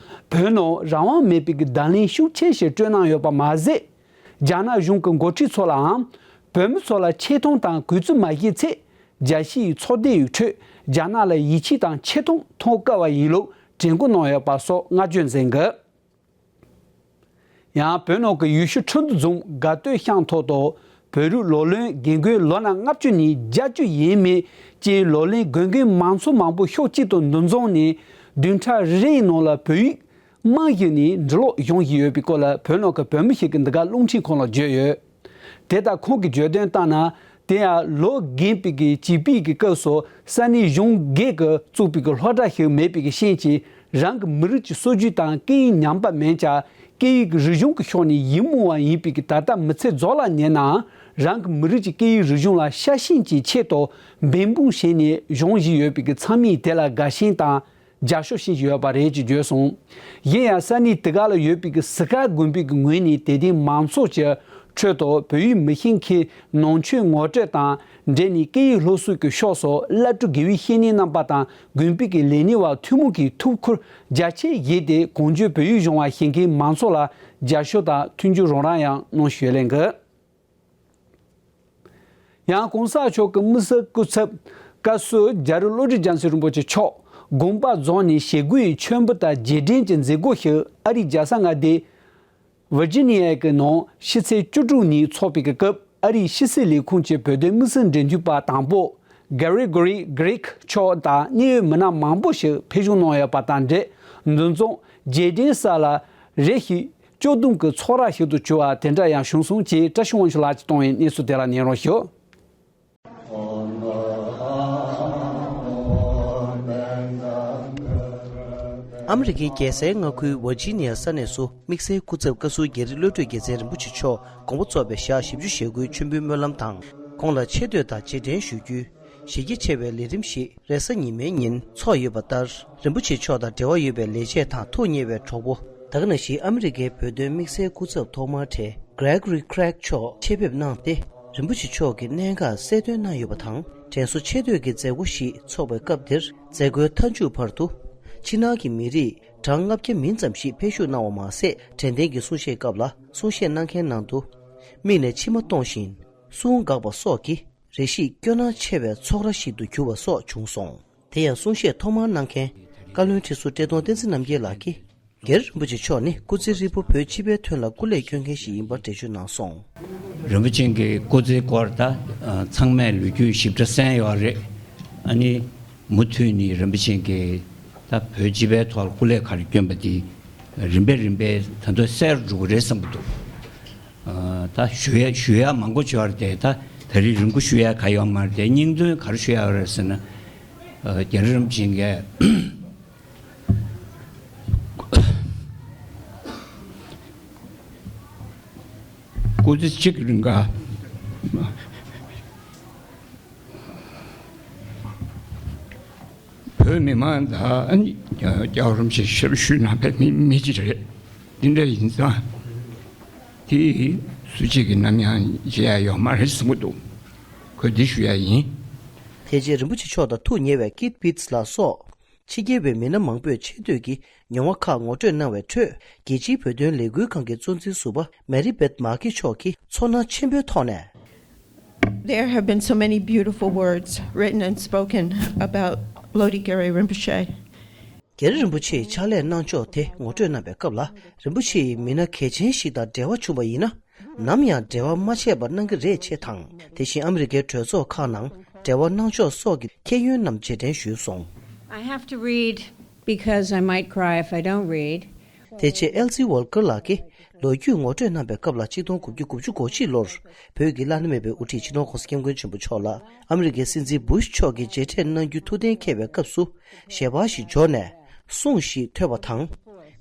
བོད་ནང་རང་དབང་མེད་པའི་གི་བརྡ་ལན་ཤུགས་ཆེ་ཞིག་སྤྲོད་གནང་ཡོད་པ་མ་ཟད། རྒྱ་ནག་གཞུང་གི་འགོ་ཁྲིད་ཚོ་ལའང་བོད་མི་ཚོ་ལ་ཆེ་མཐོང་དང་གུས་བརྩི་མ་བྱས་ཚེ། རྒྱལ་སྤྱིའི་ཚོགས་སྡེའི་ཁྲོད་རྒྱ་ནག་ལ་ཡིད་ཆེས་དང་ཆེ་མཐོང་མཐོང་དཀའ་བ་ཡིན་ལུགས་དྲན་སྐུལ་གནང་ཡོད་པ་སོགས་བསྔགས་བརྗོད་མཛད་འགོད། ཡང་བོད་ནང་གི་ཡུལ་ཤུལ་ཁྲི་འདུ་རྫོང་དགའ་སྟོད་ཤང་ཐོག་ཏུ་བོད་རིགས་ལོ་ལོན་རྒན་རྒོན་ལོ་ན་ལྔ་བཅུ་ནས་བརྒྱད་ཅུ་ཡས་མས་བཅས་ལོ་ལོན་དགོས་མཁན་མང་ཚོགས་མང་པོ་ཕྱོགས་གཅིག་ཏུ་འདུ་འཛོམས་ནས་བདུན་ཕྲག་རེ་རེའི་ནང་ལ་བོད་ཡིག་རྨང་གཞི་ནས་འབྲི་ཀློག་སྦྱོང་བཞིན་ཡོད་པའི་སྐོར་ལ་བོད་ནང་གི་བོད་མི་ཞིག་གིས་འདི་ག་རླུང་འཕྲིན་ཁང་ལ་བརྗོད་ཡོད། དེ་ལྟར་ཁོང་གིས་བརྗོད་དོན་ལྟར་ན། དེ་ཡང་ལོ་རྒན་པའི་གི་བྱིས་པའི་གི་སྐབས་སུ་ས་གནས་གཞུང་སྒེར་གྱིས་བཙུགས་པའི་གི་སློབ་གྲྭ་ཞིག་མེད་པའི་གི་རྐྱེན་གྱིས་རང་གི་མི་རིགས་ཀྱི་སྲོལ་རྒྱུན་དང་སྐད་ཡིག་ཉམས་པ་མེད་ཀྱང་སྐད་ཡིག་གི་རིག་གཞུང་གི་ཕྱོགས་ནས་ཡིད་སྨོན་བ་ཡིན་པའི་གི་ད་ལྟ་མི་ཚེ་རྫོགས་ལ་ཉེ་ནའང་རང་གི་མི་རིགས་ཀྱི་སྐད་ཡིག་རིག་གཞུང་ལ་ཤ་ཞེན་གྱི་ཆེད་དུ་འབད་འབུངས་བྱས་ནས་སྦྱོང་བཞིན་ཡོད་པའི་གི་ཚང་མས་དེ་ལ་དགའ་ཞེན་དང་། རྒྱབ་སྐྱོར་བྱེད་བཞིན་ཡོད་པ་རེད་ཅེས་བརྗོད་སོང་། གཞན་ཡང་ས་གནས་དེ་ག་ལ་ཡོད་པའི་གི་སི་ཁ་དགོན་པའི་གི་ངོས་ནས་དད་ལྡན་མང་ཚོགས་ཀྱི་ཁྲོད་དུ་བོད་ཡིག་མི་ཤེས་མཁན་ནང་ཆོས་ངོ་སྤྲོད་དང་འབྲེལ་ནས་སྐད་ཡིག་སློབ་གསོའི་གི་ཕྱོགས་སུ་བླ་སྤྲུལ་དགེ་བའི་བཤེས་གཉེན་རྣམ་པ་དང་དགོན་པའི་གི་ལས་སྣེ་བ་ཐུན་མོང་གིས་ཐུགས་ཁུར་རྒྱ་ཆེ་བཞེས་ཏེ་གང་བྱུང་བོད་ཡིག་སྦྱོང་བ་བྱེད་མཁན་མང་ཚོགས་ལ་རྒྱབ་སྐྱོར་དང་མཐུན་འགྱུར་རོགས་རམ་ཡང་གནང་ཞུ་ལེན་གི། ཡང་གོང་ས་མཆོག་གི་དམིགས་བསལ་སྐུ་ཚབ་བཀའ་ཟུར་རྒྱ་རི་བློ་གྲོས་རྒྱ་མཚོ་རིན་པོ་ཆེ་མཆོག་དགོངས་པ་རྫོགས་ནས་ཞི་རྒོལ་གྱི་མཆོད་འབུལ་དང་རྗེས་དྲན་གྱི་མཛད་སྒོ་ཞིག་ཨ་རིའི་རྒྱལ་ས་མངའ་སྡེ་ཝི་ཇི་ནི་ཡ་གི་ནང་ཕྱི་ཚེས་བཅུ་དྲུག་ཉིན་འཚོགས་པའི་སྐབས་ཨ་རིའི་ཕྱི་སྲིད་ལས་ཁུངས་ཀྱི་བོད་དོན་དམིགས་བསལ་འབྲེལ་མཐུད་པ་དང་པོ་གྷེ་རི་གྷོ་རི་གྷི་རིག་མཆོག་དང་གནད་ཡོད་མི་སྣ་མང་པོ་ཞིག་ཕེབས་ཞུགས་གནང་ཡོད་པ་དང་འབྲེལ་འདུ་འཛོམས་རྗེས་དྲན་ས་ལ་རེ་ཞིག་སྐྱོ་གདུང་གི་ཚོགས་ར་ཞིག་ཏུ་གྱུར་བ་དེ་འདྲ་ཡང་བྱུང་སོང་ཅེས་བཀྲ་ཤིས་དབང་ཕྱུག་ལགས་ཀྱིས་གཏོང་བའི་གནས་ཚུལ་དེ་ལ་ཉན་རོགས་ཞུ། ཨ་མི་རི་ཀའི་རྒྱལ་སའི་མངའ་ཁུལ་ཝར་ཇི་ནི་ཡ་ས་གནས་སུ་དམིགས་བསལ་སྐུ་ཚབ་བཀའ་ཟུར་རྒྱ་རི་བློ་གྲོས་རྒྱལ་མཚན་རིན་པོ་ཆེ་མཆོག་དགོངས་པ་རྫོགས་པའི་ཞག་བཞི་བཅུ་ཞེ་དགུའི་མཆོད་འབུལ་སྨོན་ལམ་དང་། ཁོང་ལ་ཆེ་བསྟོད་དང་རྗེས་དྲན་ཞུ་རྒྱུའི་གཞི་རྒྱ་ཆེ་བའི་ལས་རིམ་ཞིག་རེས་གཟའ་ཉི་མའི་ཉིན་འཚོགས་ཡོད་པ་ལྟར། རིན་པོ་ཆེ་མཆོག་དང་འབྲེལ་བ་ཡོད་པའི་ལས་བྱེད་དང་ཐུགས་ཉེ་བའི་གྲོགས་པོ། ད་ག་ནང་བཞིན་ཨ་མི་རི་ཀའི་བོད་དོན་དམིགས་བསལ་སྐུ་ཚབ་ཐོག་མར་གྲས་Gregory Craig་མཆོག་ཆེད་ཕེབས་གནང་སྟེ། རིན་པོ་ཆེ་མཆོག་གི་གནད་འགག་གསལ་སྟོན་གནང་ཡོད་པ་དང་། དྲན་གསོ་ཆེ་བསྟོད་ཀྱི་མཛད་སྒོ་ཞིག་འཚོགས་པའི་སྐབས་དེར། མཛད་སྒོའི་མཐའ་མཇུག་བར་དུ། ཕྱི་ནང་གི་མི་རིགས་གྲངས་ལྔ་བརྒྱ་མིན་ཙམ་ཞིག་ཕེབས་ཞུགས་གནང་བ་མ་ཟད། དྲན་རྟེན་གྱི་གསུང་བཤད་སྐབས་ལ་གསུང་བཤད་གནང་མཁན་ནང་དུ། མིག་ནས་མཆི་མ་གཏོང་བཞིན། གསུང་འགག་པ་སོགས་ཀྱིས། རེ་ཞིག་སྐྱོ་སྣང་ཆེ་བའི་ཚོགས་ར་ཞིག་ཏུ་གྱུར་བ་སོགས་བྱུང་སོང་། དེ་ཡང་གསུང་བཤད་ཐོག་མར་གནང་མཁན། བཀའ་བློན་ཁྲི་ཟུར་བཀྲས་མཐོང་བསྟན་འཛིན་རྣམ་རྒྱལ་ལགས་ཀྱིས། རྒྱ་རི་རིན་པོ་ཆེ་མཆོག་ནི་སྐུ་ཚེ་ཧྲིལ་པོ་བོད་སྤྱི་པའི་དོན་ལ་སྐུ་ལས་བསྐྱོན་མཁན་ཞིག་ཡིན་པར་འགྲེལ་བརྗོད་གནང་སོང་། རིན་པོ་ཆེ་གི་སྐུ་ཚེའི་སྐོར་ད་ཚང་མས་ལོ་རྒྱུས་ཞིབ་ཕྲ་གསན་ཡོད་རེད། ཨ་ནི་མུ་མཐུད་ནས་རིན་པོ་ཆེ་གི་ད་བོད་སྤྱི་པའི་ཐོག་ལ་སྐུ་ལས་ག་རེ་བསྐྱོན་པ་དེ་རིམ་པས་རིམ་པས་ད་དུང་གསལ་རུ་འགྲོ་གི་རེད་བསམ་གྱི་འདུག་ཨ། ད་ཞུ་ཡ་ཞུ་ཡ་མང་པོ་ཡོད་རེད་དེ། ད་ད་རེས་རིང་པོ་ཞུ་ཡ་ག་ཡོད་མ་རེད་དེ། སྙིང་དོན་ག་རེ་ཞུ་ཡ་ཡོད་རེད་ཟེར་ན། ཨ། རྒྱ་རི་རིན་པོ་ཆེ་གིས་སྐུ་ཚེ་གཅིག་གི་རིང་ག་བོད་མི་མང་དང་རྒྱལ་བ་རིན་པོ་ཆེ་ཞབས་ཞུ་གནང་བའི་མི་མི་གཅིག་རེད། འདི་འདྲ་ཡིན་ཙང་། དེ་སུ་གཅིག་གིས་ནམ་ཡང་བརྗེད་ཡ་ཡོད་མ་རེད་བསམ་གྱི་འདུག་ཁོས་འདི་ཞུ་ཡ་ཡིན། དེ་རྗེས་རིན་པོ་ཆེ་མཆོག་དང་ཐུགས་ཉེ་བའི་ཀིད་པིད་ལགས་སོགས། ཕྱི་རྒྱལ་བའི་མི་སྣ་མང་པོས་ཆེ་བསྟོད་ཀྱི་མྱོང་བ་ཁག་ངོ་སྤྲོད་གནང་བའི་ཁྲོད། རྒྱལ་སྤྱིའི་བོད་དོན་ལས་འགུལ་ཁང་གི་གཙོ་འཛིན་ཟུར་པ་མེ་རི་བེད་མཱ་ཀི་མཆོག་གིས་ཚོར་སྣང་ཆེན་པོའི་ཐོག་ནས། There have been so many beautiful words written and spoken about Lhoti Gyaltsuen Rinpoche. རྒྱ་རི་རིན་པོ་ཆེའི་ཕྱག་ལས་གནང་ཕྱོགས་དེ་ངོ་སྤྲོད་གནང་བའི་སྐབས་ལ། རིན་པོ་ཆེ་ཡིས་མི་སྣ་གལ་ཆེན་ཞིག་དང་འབྲེལ་བ་བྱུང་བ་ཡིན་ན། ནམ་ཡང་འབྲེལ་བ་མ་ཆད་པར་གནང་གི་རེད་ཅེས་དང་། དེ་བཞིན་ཨ་མི་རི་ཀའི་གྲོས་ཚོགས་ཁག་ནང་འབྲེལ་བ་གནང་ཕྱོགས་སོགས་ཀྱི་ཁྱད་ཡོན་རྣམས་རྗེས་དྲན་ཞུས་སོང་། I have to read because I might cry if I don't read. དེ་རྗེས་ཨེལ་སི་ཝོལ་ཀར་ལགས་ཀྱིས་ ལོ་རྒྱུས་ངོ་སྤྲོད་གནང་པའི་སྐབས་ལ། ཆིག་སྟོང་དགུ་བརྒྱ་དགུ་བཅུ་གོ་གཅིག་ལོར་བོད་ཀྱི་བླ་ན་མེད་པའི་དབུ་ཁྲིད་སྤྱི་ནོར་༸གོང་ས་༸སྐྱབས་མགོན་ཆེན་པོ་མཆོག་ལ་ཨ་མི་རི་ཀའི་སྲིད་འཛིན་བུ་ཤ་མཆོག་གིས་མཇལ་འཕྲད་གནང་རྒྱུའི་ཐུགས་གཏན་འཁེལ་བའི་སྐབས་སུ། ཞལ་པར་ཞིག་འབྱོར་ནས་གསུང་ཞིག་ཐོས་པ་དང་།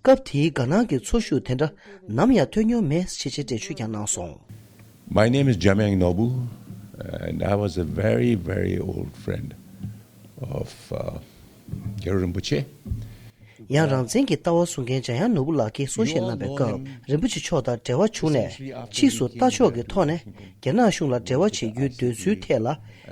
སྐབས་དེའི་དགའ་སྣང་གི་ཚོར་ཤུགས་དེ་འདྲ་ནམ་ཡང་ཐོས་མྱོང་མེད་ཞེས་འགྲེལ་བརྗོད་ཀྱང་གནང་སོང་། My name is Jamyang Nobu, and I was a very, very old friend of uh, Gyalwai Rinpoche. ཡང་རང་བཙན་གྱི་ལྟ་བ་གསུང་མཁན་འཇམ་དབྱངས་ནོར་བུ་ལགས་ཀྱིས་གསུང་བཤད་གནང་པའི་སྐབས། རིན་པོ་ཆེ་མཆོག་དང་འབྲེལ་བ་བྱུང་ནས། ཕྱིས་སུ་ལྟ་ཕྱོགས་ཀྱི་ཐོག་ནས་རྒྱ་ནག་གཞུང་ལ་འབྲེལ་བ་བྱེད་རྒྱུའི་འདོད་ཚུལ་ཐད་ལ་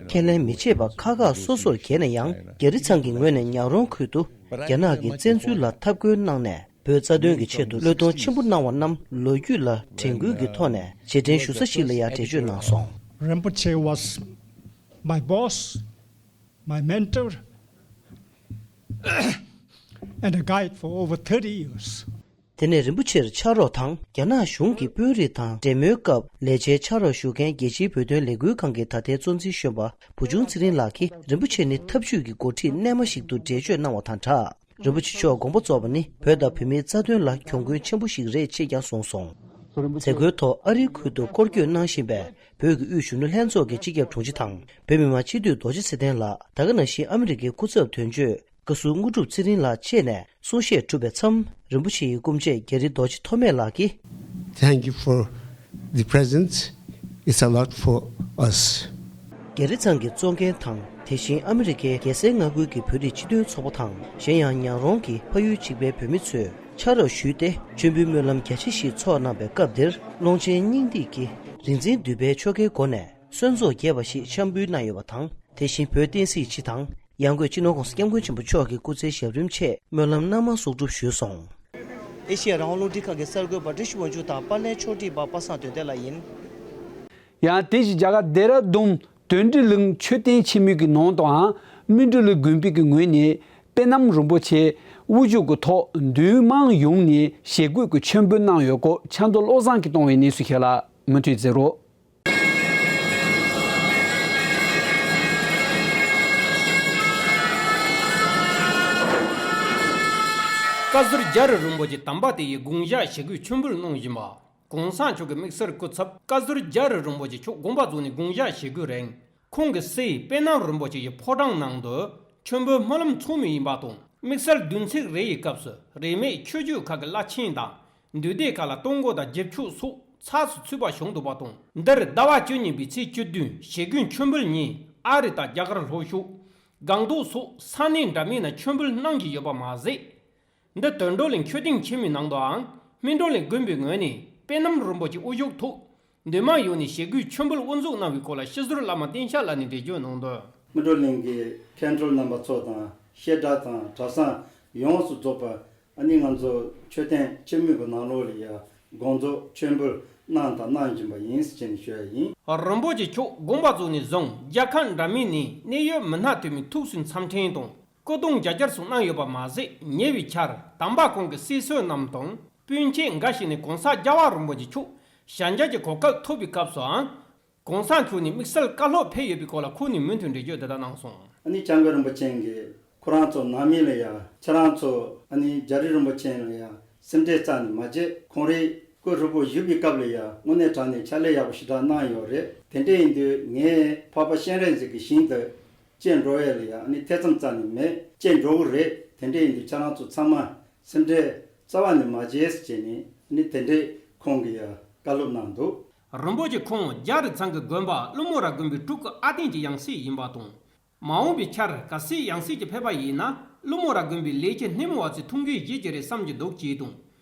ཁས་ལེན་མི་བྱེད་པ་ཁག་ཁག་སོ་སོར་གྱེས་ན་ཡང་། རྒྱ་རི་ཚང་གི་ངོས་ནས་ཉག་རོང་ཁུལ་དུ་རྒྱ་ནག་གི་བཙན་འཛུལ་ལ་འཐབ་རྒོལ་གནང་ནས། བོད་རྩ་དོན་གྱི་ཆེད་དུ་བློས་གཏོང་ཆེན་པོ་གནང་བ་རྣམས་ལོ་རྒྱུས་ལ་དྲན་སྐུལ་གྱི་ཐོག་ནས་རྗེས་དྲན་ཞུ་ས་ཞིག་ལ་ཡང་འགྲེལ་བརྗོད་གནང་སོང་། Rinpoche was my boss, my mentor, and a guide for over thirty years. དེ་ནས་རིན་པོ་ཆེར་ཕྱག་རོགས་དང་རྒྱ་ནག་གཞུང་གི་དཔོན་རིགས་དང་འབྲེལ་མོལ་སྐབས་ལས་བྱའི་ཕྱག་རོགས་ཞུ་མཁན་རྒྱལ་སྤྱིའི་བོད་དོན་ལས་འགུལ་ཁང་གི་ད་ལྟའི་གཙོ་འཛིན་གཞོན་པ་བུ་ཆུང་ཚེ་རིང་ལགས་ཀྱིས། རིན་པོ་ཆེ་ནི་ཐབས་ཇུས་ཀྱི་འགོ་ཁྲིད་རྣལ་མ་ཞིག་ཏུ་འགྲེལ་བརྗོད་གནང་བ་དང་སྦྲགས། རིན་པོ་ཆེ་མཆོག་དགོངས་པ་རྫོགས་པ་ནི་བོད་དང་བོད་མིའི་རྩ་དོན་ལ་གྱོང་གུན་ཆེན་པོ་ཞིག་རེད་ཅེས་ཀྱང་གསུངས་སོང་། མཛད་སྒོའི་ཐོག་ཨ་རིའི་ཁུལ་དུ་སྐོར་སྐྱོད་གནང་བཞིན་པའི་བོད་ཀྱི་དབུས་གཞོན་ནུ་ལྷན་ཚོགས་ཀྱི་སྤྱི་ཁྱབ་དྲུང་ཆེ་དང་། བོད་མི་མང་སྤྱི་འཐུས་རྡོ་རྗེ་ཚེ་བརྟན་ལགས། ད་ག་ནང་བཞིན་ཨ་མི་རི་ཀའི་སྐུ་ཚབ་དོན་གཅོད་བཀའ་ཟུར་དངོས་གྲུབ་ཚེ་རིང་ལགས་བཅས་ནས་གསུང་བཤད་གྲུབ་པའི་མཚམས། རིན་པོ་ཆེ་ཡི་སྐུ་མཆེད་རྒྱ་རི་རྡོ་རྗེ་ཐོགས་མེད་ལགས་ཀྱིས། Thank you for the presence. It's a lot for us. རྒྱ་རི་ཚང་གི་གཙོ་འགན་དང་། དེ་བཞིན་ཨ་མི་རི་ཀའི་རྒྱལ་སའི་མངའ་ཁུལ་གྱི་བོད་རིགས་སྤྱི་མཐུན་ཚོགས་པ་དང་། གཞན་ཡང་ཉག་རོང་གི་ཕ་ཡུལ་གཅིག་པའི་བོད་མི་ཚོས་ཕྱག་རོགས་ཞུས་ཏེ། མཆོད་འབུལ་སྨོན་ལམ་རྒྱ་ཆེ་ཞིག་ཚོགས་གནང་པའི་སྐབས་དེར། ཀློང་ཆེན་སྙིང་ཐིག་གིས་རིག་འཛིན་འདུས་པའི་ཆོ་གའི་སྒོ་ནས་གསོལ་ཚོགས་རྒྱས་པ་ཞིག་འཆམ་འབུལ་གནང་ཡོད་པ་དང་། དེ་བཞིན་བོད་བསྟན་སྲིད་སྤྱི་དང་། ཡང་སྒོས་སྤྱི་ནོར་༸གོང་ས་༸སྐྱབས་མགོན་ཆེན་པོ་མཆོག་གི་སྐུ་ཚེའི་ཞབས་རིམ་ཆེད་སྨོན་ལམ་གནང་མ་གསོག་སྒྲུབ་ཞུས་སོང་། ཨེ་ཤེ་ཡ་རང་དབང་རླུང་འཕྲིན་ཁང་གི་གསར་འགོད་པ་བཀྲ་ཤིས་དབང་ཕྱུག་དང་། པར་ལེན་ཕྱོགས་སྒྲིག་པ་པ་སངས་དོན་ལྡན་ལགས་ཡིན། ཡང་དེ་བཞིན་རྒྱ་གར་ལྡེ་ར་ལྡུན་དོན་འགྲུལ་གླིང་མཆོད་རྟེན་ཆེན་མོའི་གི་ནང་དུའང་སྨིན་གྲོལ་དགོན་པའི་གི་ངོས་ནས་དཔལ་ལྡན་རིན་པོ་ཆེ་དབུ་བཞུགས་ཀྱི་ཐོག་འདུས་མང་ཡོངས་ནས་ཞལ་བཀོད་ཀྱི་མཆོད་འབུལ་གནང་ཡོད་སྐོར་ཆབ་མདོ་བློ་བཟང་གིས་གཏོང་བའི་གནས་ཚུལ་ཞིག་ལ་མུ་མཐུད་གཟིགས་རོགས། བཀའ་ཟུར་རྒྱ་རི་རིན་པོ་ཆེ་དམ་པ་དེ་ཡི་དགུང་ཞག་ཞེ་དགུའི་མཆོད་འབུལ་གནང་བཞིན་པ། གོང་ས་མཆོག་གི་དམིགས་བསལ་སྐུ་ཚབ་བཀའ་ཟུར་རྒྱ་རི་རིན་པོ་ཆེ་མཆོག་དགོངས་པ་རྫོགས་ནས་དགུང་ཞག་ཞེ་དགུའི་རིང་། ཁོང་གི་སྲས་དཔལ་ལྡན་རིན་པོ་ཆེ་ཡི་ཕོ་བྲང་ནང་དུ་མཆོད་འབུལ་སྨོན་ལམ་ཚོགས་མུས་ཡིན་པ་དང་། དམིགས་བསལ་བདུན་ཚིགས་རེ་ཡི་སྐབས་སུ་རིས་མེད་ཆོས་བརྒྱུད་ཁག་གི་བླ་ཆེན་དང་། འདུས་སྡེ་ཁག་ལ་གཏོང་སྒོ་དང་རྒྱབ་ཕྱོགས་སོགས་ཚགས་སུ་ཚུད་པ་བྱུང་འདུག་པ་དང་། འདིར་ཟླ་བ་བཅུ་གཉིས་པའི་ཚེས་བཅུ་བདུན་ཞེ་དགུའི་མཆོད་འབུལ་ཉིན་ཨ་རི་དང་རྒྱ་གར་ལྷོ་ཕྱོགས། སྒང་ཏོག་སོགས་ས་གནས་འདྲ་མིན་ན་མཆོད་འབུལ་གནང་གི་ཡོད་པ་མ་ཟད། འདི་དོན་གྲུབ་གླིང་མཆོད་རྟེན་ཆེན་མོའི་ནང་དུའང་སྨིན་གྲོལ་གླིང་དགོན་པའི་ངོས་ནས་དཔལ་ལྡན་རིན་པོ་ཆེ་དབུ་བཞུགས་ཐོག་འདུས་མང་ཡོངས་ནས་ཞེ་དགུའི་མཆོད་འབུལ་དབུ་འཛུགས་གནང་བའི་སྐོར་ལ་སྤྱི་ཟུར་བླ་མ་བསྟན་ཤཱག་ལགས་ནས་འགྲེལ་བརྗོད་གནང་དོན། སྨིན་གྲོལ་གླིང་གི་མཁན་སྤྲུལ་རྣམ་པ་ཚོ་དང་བཤད་གྲྭ་དང་གྲྭ་ཚང་ཡོངས་སུ་རྫོགས་པ་ཨ་ནི་ང་ཚོ་མཆོད་རྟེན་ཆེན་མོའི་གི་ནང་ལོགས་ལ་ཡ་དགོངས་རྫོགས་མཆོད་འབུལ་གནང་དང་གནང་བཞིན་པ་ཡིན་ཟེར་ནས་ཞུ་ཡ་ཡིན། རིན་པོ་ཆེ་མཆོག་དགོངས་པ་རྫོགས་ནས་བཟུང་རྒྱལ་ཁབ་འདྲ་མིན་ནས་གནད་ཡོད་མི་སྣ་འཐུས་མི་ཐུགས་སུན་འཚམས་འཕྲིན་དང་། སྐུ་གདུང་རྒྱ་སྐྱེད་སོགས་གནང་ཡོད་པ་མ་ཟད། ཉེ་བའི་ཆར་དམ་པ་ཁོང་གི་སྲས་བཙུན་རྣམས་དང་སྤུན་མཆེད་འགའ་ཞིག་ནས་གོང་ས་རྒྱལ་བ་རིན་པོ་ཆེ་མཆོག་ཞལ་མཇལ་གྱི་གོ་སྐབས་ཐོབ་པའི་སྐབས་སུའང་། གོང་ས་མཆོག་ནས་དམིགས་བསལ་བཀའ་སློབ་ཕེབས་ཡོད་པའི་སྐོར་ལ་ཁོང་ནས་མུ་མཐུད་འགྲེལ་བརྗོད་འདི་ལྟར་གནང་སོང་། ཨ་ནི་བྱང་སྒོས་རིན་པོ་ཆེ་གིས་ཁོ་རང་ཚོ་ནང་མི་ལ་ཡ་ཁྱེད་རང་ཚོ་ཨ་ནི་རྒྱ་རི་རིན་པོ་ཆེ་ལ་ཡ་སེམས་ཁྲལ་རྩ་ནས་མ་བྱེད། ཁོང་རང་སྐུ་ཧྲུལ་པོ་བཞུགས་པའི་སྐབས་ལ་ཡ་དངོས་གནས་དྲང་གནས་ཕྱག་ལས་ཡག་པོ་ཞེ་དྲག་གནང་ཡོད་རེད། དེ་འདྲ་ཡིན་དུས་ངས་འཕགས་པ་སྤྱན་རས་གཟིགས་ཀྱི་ཞིང་དུ་སྐྱེལ་འགྲོ་ཡས་ལ་ཡང་ནི་ཐེ་ཚོམ་རྩ་ནས་མེད། སྐྱེལ་འགྲོ་གི་རེད། དེ་འདྲ་ཡིན་དུས་ཁྱེད་རང་ཚོ་ཚང་མ་སེམས་ཁྲལ་རྩ་བ་ནས་མ་བྱེད་ཟེར་བྱས་ནས་ནི་དེ་འདྲས་ཁོང་གིས་ཡང་བཀའ་སློབ་གནང་འདུག། རིན་པོ་ཆེ་ཁོང་རྒྱ་རི་ཚང་གི་དགོན་པ་ཀླུ་མོ་ར་དགོན་པའི་སྤྲུལ་སྐུ་ཨ་བརྟན་གྱི་ཡང་སྲིད་ཡིན་པ་དང་། མ་འོངས་པའི་ཆར་གལ་སྲིད་ཡང་སྲིད་ཀྱི་ཕེབས་པ་ཡིན་ན་ཀླུ་མོ་ར་དགོན་པའི་ལས་བྱེད་སྣེ་མོ་བ་ཚོས་ཐུགས་འགན་བཞེས་ཀྱི་རེད་བསམ་གྱི་འདུག་ཅེས་དང་།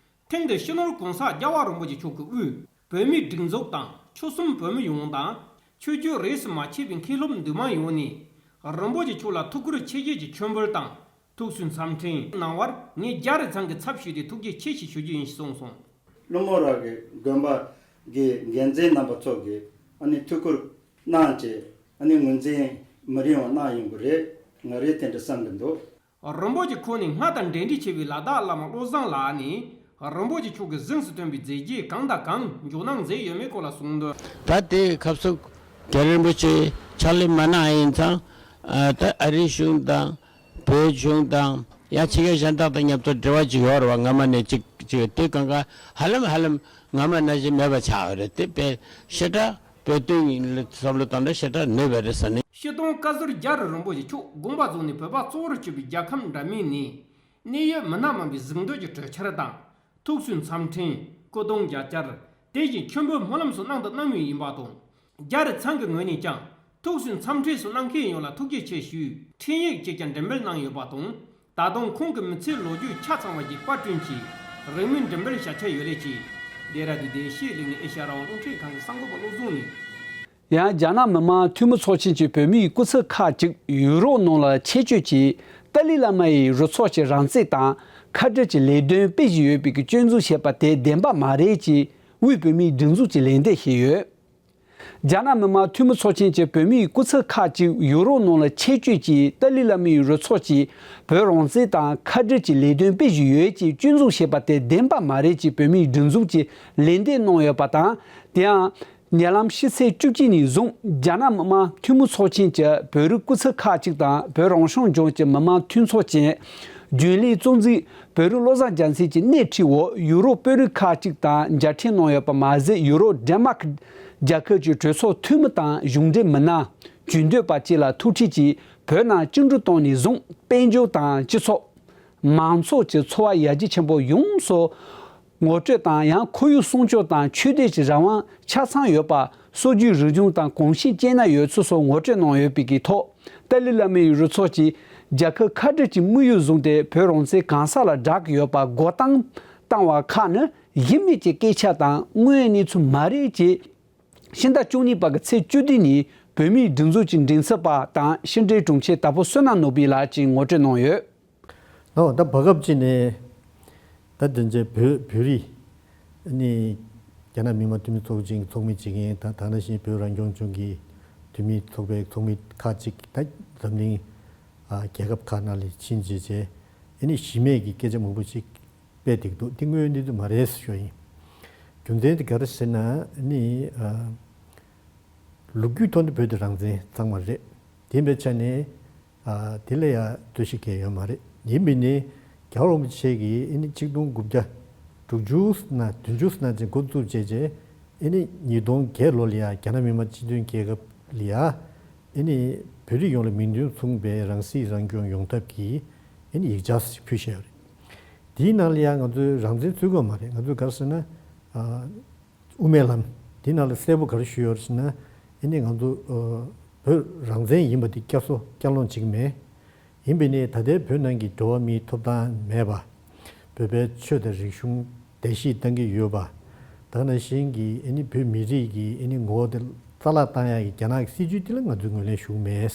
ཐེངས་འདིར་སྤྱི་ནོར་གོང་ས་རྒྱལ་བ་རིན་པོ་ཆེ་མཆོག་གི་དབུས་བོད་མིའི་སྒྲིག་འཛུགས་དང་ཆོལ་གསུམ་བོད་མི་ཡོངས་དང་ཆོས་བརྒྱུད་རིས་སུ་མ་ཆད་པའི་མཁན་སློབ་འདུས་མང་ཡོངས་ནས་རིན་པོ་ཆེ་མཆོག་ལ་ཐུགས་ཁུར་ཆེ་བཞེས་ཀྱི་མཆོད་འབུལ་དང་ཐུགས་སུན་འཚམས་འཕྲིན་གནང་བར་ངས་རྒྱ་རི་ཚང་གི་ཚབ་ཞུས་ཏེ་ཐུགས་རྗེ་ཆེ་ཞེས་ཞུ་རྒྱུ་ཡིན་ཞེས་གསུངས་སོང་། ཀླུ་མོ་ར་གི་དགོན་པ་གི་འགན་འཛིན་རྣམ་པ་ཚོ་གིས་ཨ་ནི་ཐུགས་ཁུར་གནང་བྱས་ཨ་ནི་ངོས་འཛིན་མི་རིང་བ་གནང་ཡོང་གི་རེད། ང་རེས་དེ་འདྲ་བསམ་གི་འདུག། རིན་པོ་ཆེ་ཁོང་ནས་སྔར་དང་འབྲེལ་འདྲིས་ཆེ་བའི་ལ་དྭགས་བླ་མ་བློ་བཟང་ལགས་ནས་རིན་པོ་ཆེ་མཆོག་གི་གཟེངས་སུ་ཐོན་པའི་མཛད་རྗེས་གང་དང་གང་འཇོག་གནང་མཛད་ཡོད་མེད་སྐོར་ལ་གསུངས་དོན། ད་ལྟའི་སྐབས་སུ་རྒྱ་རི་རིན་པོ་ཆེ་ཕྱག་ལས་མ་གནང་ཡིན་ཙང་། ཨ་ད་ཨ་རིའི་གཞུང་དང་བོད་གཞུང་དང་ཡང་ཕྱི་རྒྱལ་གཞན་དག་དང་མཉམ་དུ་འབྲེལ་བ་ཅིག་ཡོད་རེད་བ། སྔ་མ་ནས་ཅིག་ཅིག་དེ་གང་ག་ཧ་ལམ་ཧ་ལམ་ སྔ་མ་ནང་བཞིན་མེད་པ་ཆགས་པ་རེད། དེ་དཔེ་ཞེ་དྲག་བོད་དོན་བསམ་བློ་བཏང་ན་ཞེ་དྲག་ནུས་པ་རེད་ཟེར་ནས། སྤྱིར་བཏང་བཀའ་ཟུར་རྒྱ་རི་རིན་པོ་ཆེ་མཆོག་དགོངས་པ་རྫོགས་ནས་བོད་པ་གཙོ་བོར་གྱུར་པའི་རྒྱལ་ཁམས་འདྲ་མིན་ནས་གནད་ཡོད་མི་སྣ་མང་པོའི་གཟེངས་བསྟོད་ཀྱི་གྲོས་འཆར་དང་། ཐུགས་སུན་འཚམས་འཕྲིན། སྐུ་གདུང་རྒྱ་བསྐྱར། དེ་བཞིན་མཆོད་འབུལ་སྨོན་ལམ་སོགས་གནང་དང་གནང་མུས་ཡིན་པ་དང་། རྒྱ་རི་ཚང་གི་ངོས་ནས་ཀྱང་ཐུགས་སུན་འཚམས་འཕྲིན་སོགས་གནང་མཁན་ཡོངས་ལ་ཐུགས་རྗེ་ཆེ་ཞུས། འཕྲིན་ཡིག་ཅིག་ཀྱང་འགྲེམས་སྤེལ་གནང་ཡོད་པ་དང་། ད་དུང་ཁོང་གི་མི་ཚེའི་ལོ་རྒྱུས་ཆ་ཚང་བ་ཞིག་པར་སྐྲུན་གྱིས་རིང་མིན་འགྲེམས་སྤེལ་བྱ་འཆར་ཡོད་ལེ་ཅིག་ལྡེ་ར་ལྡུན་ལྡེ་ཤེས་གླིང་ཨེ་ཤ་ཡ་རང་དབང་རླུང་འཕྲིན་ཁང་གི་གསར་འགོད་པ་བློ་བཟང་ནས། ཡང་རྒྱ་ནག་མི་དམངས་འཐུས་མི་ཚོགས་ཆེན་གྱི་བོད་མིའི་སྐུ་ཚབ་ཁག་ཅིག་ཡུ་རོབ་ནང་ལ་ཆེད་བསྐྱོད་ཀྱིས་ཏཱ་ལའི་བླ་མ་ཡི་རུ་ཚོགས་ཀྱི་རང་བཙན་དང་ཁ་བྲལ་གྱི་ལས་དོན་སྤེལ་བཞིན་ཡོད་པའི་སྐྱོན་འཛུགས་བྱས་པ་དེ་བདེན་པ་མ་རེད་ཅེས་དབུས་བོད་མིའི་སྒྲིག་འཛུགས་ཀྱིས་ལན་འདེབས་བྱས་ཡོད། རྒྱ་ནག་མི་དམངས་འཐུས་མི་ཚོགས་ཆེན་གྱི་བོད་མིའི་སྐུ་ཚབ་ཁག་ཅིག་ཡུ་རོབ་ནང་ལ་ཆེད་བསྐྱོད་ཀྱིས་ཏཱ་ལའི་བླ་མའི་རུ་ཚོགས་ཀྱིས་བོད་རང་བཙན་དང་ཁ་བྲལ་གྱི་ལས་དོན་སྤེལ་བཞིན་ཡོད་ཅེས་སྐྱོན་འཛུགས་བྱས་པ་དེ་བདེན་པ་མ་རེད་ཅེས་བོད་མིའི་སྒྲིག་འཛུགས་ཀྱིས་ལན་འདེབས་གནང་ཡོད་པ་དང་། དེ་ཡང་། ཉེ་ལམ་ཕྱི་ཚེས་བཅུ་གཅིག་ཉིན་བཟུང་རྒྱ་ནག་མི་དམངས་འཐུས་མི་ཚོགས་ཆེན་གྱི་བོད་རིགས་སྐུ་ཚབ་ཁག་ཅིག་དང་བོད་རང་སྐྱོང་ལྗོངས་ཀྱི་མི་དམངས་འཐུས་ཚོགས་ཆེན། རྒྱུན་ལས་གཙོ་འཛིན་བོད་རིགས་བློ་བཟང་རྒྱལ་མཚན་གྱི་སྣེ་ཁྲིད་འོག་ཡུ་རོབ་དཔོན་རིགས་ཁག་ཅིག་དང་མཇལ་འཕྲད་གནང་ཡོད་པ་མ་ཟད། ཡུ་རོབ་ཌེན་མཱག་རྒྱལ་ཁབ་ཀྱི་གྲོས་ཚོགས་འཐུས་མི་དང་གཞུང་འབྲེལ་མི་སྣ། ཇུས་འདོན་པ་བཅས་ལ་ཐུག་འཕྲད་ཀྱིས་བོད་ནང་བཅིངས་འགྲོལ་བཏང་ནས་བཟུང་དཔལ་འབྱོར་དང་སྤྱི་ཚོགས། མང་ཚོགས་ཀྱི་འཚོ་བ་ཡར་རྒྱས་ཆེན་པོ་ཡོངས་སུ་ངོ་སྤྲོད་དང་། ཡང་ཁོར་ཡུག་སྲུང་སྐྱོབ་དང་ཆོས་དད་ཀྱི་རང་དབང་ཆ་ཚང་ཡོད་པ། སྲོལ་རྒྱུན་རིག་གཞུང་དང་གོམས་གཤིས་སྐྱེ་གནས་ཡོད་ཚུལ་སོགས་ངོ་སྤྲོད་གནང་ཡོད་པའི་གི་ཐོག་ཏཱ་ལའི་བླ་མའི་རུ་ཚོགས་ཀྱིས་རྒྱལ་ཁབ་ཁ་བྲལ་གྱི་དམིགས་ཡུལ་བཟུང་སྟེ་བོད་རང་བཙན་གང་ཟག་ལ་བསྒྲགས་ཀྱི་ཡོད་པ་འགོག་རྐྱེན་བཏང་བ་ཁག་ནི་གཞི་མེད་ཀྱི་སྐད་ཆ་དང་དངོས་ཡོད་གནས་ཚུལ་མ་རེད་ཅེས། ཕྱི་ཟླ་བཅུ་གཉིས་པ་གི་ཚེས་བཅུ་བདུན་ཉིན་བོད་མིའི་སྒྲིག་འཛུགས་ཀྱི་མགྲིན་ཚབ་པ་དང་ཕྱི་འབྲེལ་དྲུང་ཆེ་དྭགས་པོ་བསོད་ནམས་ནོར་བུ་ལགས་ཀྱིས་ངོ་སྤྲོད་གནང་ཡོད། ཨོ་ད་བར་སྐབས་ཅིག་ནས་ད་དེ་འདྲའི་བོད་བོད་རིགས་ནི་རྒྱ་ནག་མི་དམངས་འཐུས་མི་ཚོགས་ཆེན་གྱི་ཚོགས་མི་བྱེད་མཁན་དང་། དེ་ནང་བཞིན་བོད་རང་སྐྱོང་ལྗོངས་ཀྱི་འཐུས་མི་ཚོགས་པའི་ཚོགས་མི་ཁག་ཅིག་ད་འཛམ་གླིང་ཨ་རྒྱལ་ཁབ་ཁག་ནང་ལ་ཕྱིན་བྱས་བྱས་ཨ་ནི་གཞི་མེད་ཀྱི་སྐད་ཆ་མང་པོ་ཞིག་སྤེལ་བསྡད་འདུག་འདི་དངོས་ཡོད་གནས་ཚུལ་མ་རེད་ཞུ་ཡིན། རྒྱུ་མཚན་དེ་ག་རེ་ཟེར་ན་ནི་ཨ། ལོ་རྒྱུས་ཐོག་ནས་བོད་དེ་རང་བཙན་གཙང་མ་རེད། དེ་ཡིན་པའི་ཆ་ནས་ཨ། དེ་ལ་ཡ་འདོད་ཞེན་གང་ཡང་ཡོད་མ་རེད། ཡིན་པས་ནི་རྒྱལ་བ་རིན་པོ་ཆེ་གིས་ཨ་ནི་ཆིག་སྟོང་དགུ་བརྒྱ་དྲུག་ཅུ་ན་བདུན་ཅུ་ན་ཅིག་འགོ་བཙུགས་བྱས་རྗེས་ཨ་ནི་ཉིས་སྟོང་བརྒྱད་ལོ་ལ་ཡ་རྒྱ་ནག་མི་དམངས་སྤྱི་མཐུན་རྒྱལ་ཁབ་ལ་ཡ་ཨ་ནི་བོད་རིགས་ཡོངས་ལ་མིང་དོན་མཚུངས་པའི་རང་སྲིད་རང་སྐྱོང་ཡོང་ཐབས་ཀྱི་ཨ་ནི་ཡིག་ཆ་ཞིག་ཕུལ་བཞག་ཡོད་རེད། དེའི་ནང་ལ་ཡང་ང་ཚོས་རང་བཙན་རྩོད་དགོས་མ་རེད། ང་ཚོས་ག་རེ་ཟེར་ན། ཨ། དབུ་མའི་ལམ་དེའི་ནང་ལ་གསལ་པོ་ག་རེ་ཞུས་ཡོད་རེད་ཟེར་ན། ཨ་ནི་ང་ཚོ་ཨ། བོད་རང་བཙན་ཡིན་པ་དེ་བསྐྱར་གསོ་བསྐྱར་སློང་བྱེད་ཀྱི་མེད། ཡིན་པས་ནི་ད་ལྟའི་བོད་ནང་གི་འགྲོ་བ་མིའི་ཐོབ་ཐང་མེད་པ། བོད་པའི་ཆོས་དང་རིག་གཞུང་བརྡལ་བཤིག་བཏང་གི་ཡོད་པ། ད་ནང་བཞིན་གྱི་ཨ་ནི་བོད་མི་རིགས་ཀྱི་ཨ་ནི་ངོ་བོ་དེ་རྩ་བརླག་བཏང་ཡག་གི་རྒྱ་ནག་གི་སྲིད་ཇུས་དེ་ལ་ང་ཚོས་ངོས་ལེན་ཞུ་གི་མེད།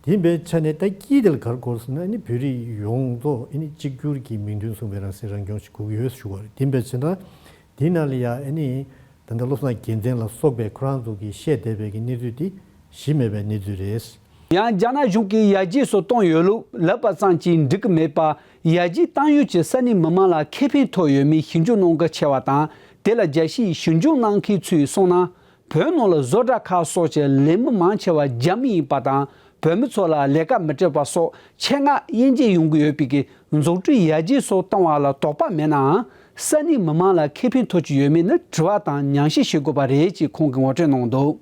དེ་ཡིན་པའི་ཆ་ནས་ད་དཀྱིལ་དེ་ལ་ག་རེ་དགོས་ཟེར་ན། ཨ་ནི་བོད་རིགས་ཡོངས་རྫོགས་ཨ་ནི་གཅིག་གྱུར་གྱི་མིང་དོན་མཚུངས་པའི་རང་སྲིད་རང་སྐྱོང་ཞིག་དགོས་ཀྱི་ཡོད་ཞུ་བ་རེད། དེ་ཡིན་པའི་ཕྱིར་ན་དེའི་ནང་ལ་ཡ་ཨ་ནི་ད་ལྟ་བློ་བཟང་རྒྱལ་མཚན་ལ་སོགས་པའི་ཁོ་རང་ཚོ་གིས་བཤད་བསྡད་པའི་གི་གནས་ཚུལ་དེ་གཞི་མེད་པའི་གནས་ཚུལ་རེད། ཡང་རྒྱ་ནག་གཞུང་གིས་ཡར་རྒྱས་སུ་གཏོང་ཡོད་ལུགས་ལབ་པ་ཙམ་གྱིས་འགྲིག་གི་མེད་པར། ཡར་རྒྱས་བཏང་ཡོད་ཀྱི་ས་གནས་མི་མང་ལ་ཁེ་ཕན་ཐོགས་ཡོད་མེད་ཞིབ་འཇུག་གནང་གལ་ཆེ་བ་དང་། དེ་ལ་རྒྱལ་སྤྱིའི་ཞིབ་འཇུག་གནང་མཁན་ཚོས་གསུངས་ན། བོད་ནང་ལ་བཟོ་གྲྭ་ཁག་སོགས་ཀྱི་ལས་མི་མང་ཆེ་བ་རྒྱ་མི་ཡིན་པ་དང་། བོད་མི་ཚོ་ལ་ལས་ཀ་མི་སྤྲད་པ་སོགས་ཆེད་མངགས་དབྱེ་འབྱེད་ཡོང་གི་ཡོད་པའི་གི་འཛུགས་སྐྲུན་ཡར་རྒྱས་སུ་བཏང་བ་ལ་དོགས་པ་མེད་ནའང་། ས་གནས་མི་མང་ལ་ཁེ་ཕན་ཐོགས་ཀྱི་ཡོད་མེད་ནི་དྲི་བ་དང་ཉམས་ཞིབ་བྱེད་དགོས་པ་རེད་ཅེས་ཁོང་གིས་ངོ་སྤྲོད་གནང་འདུག་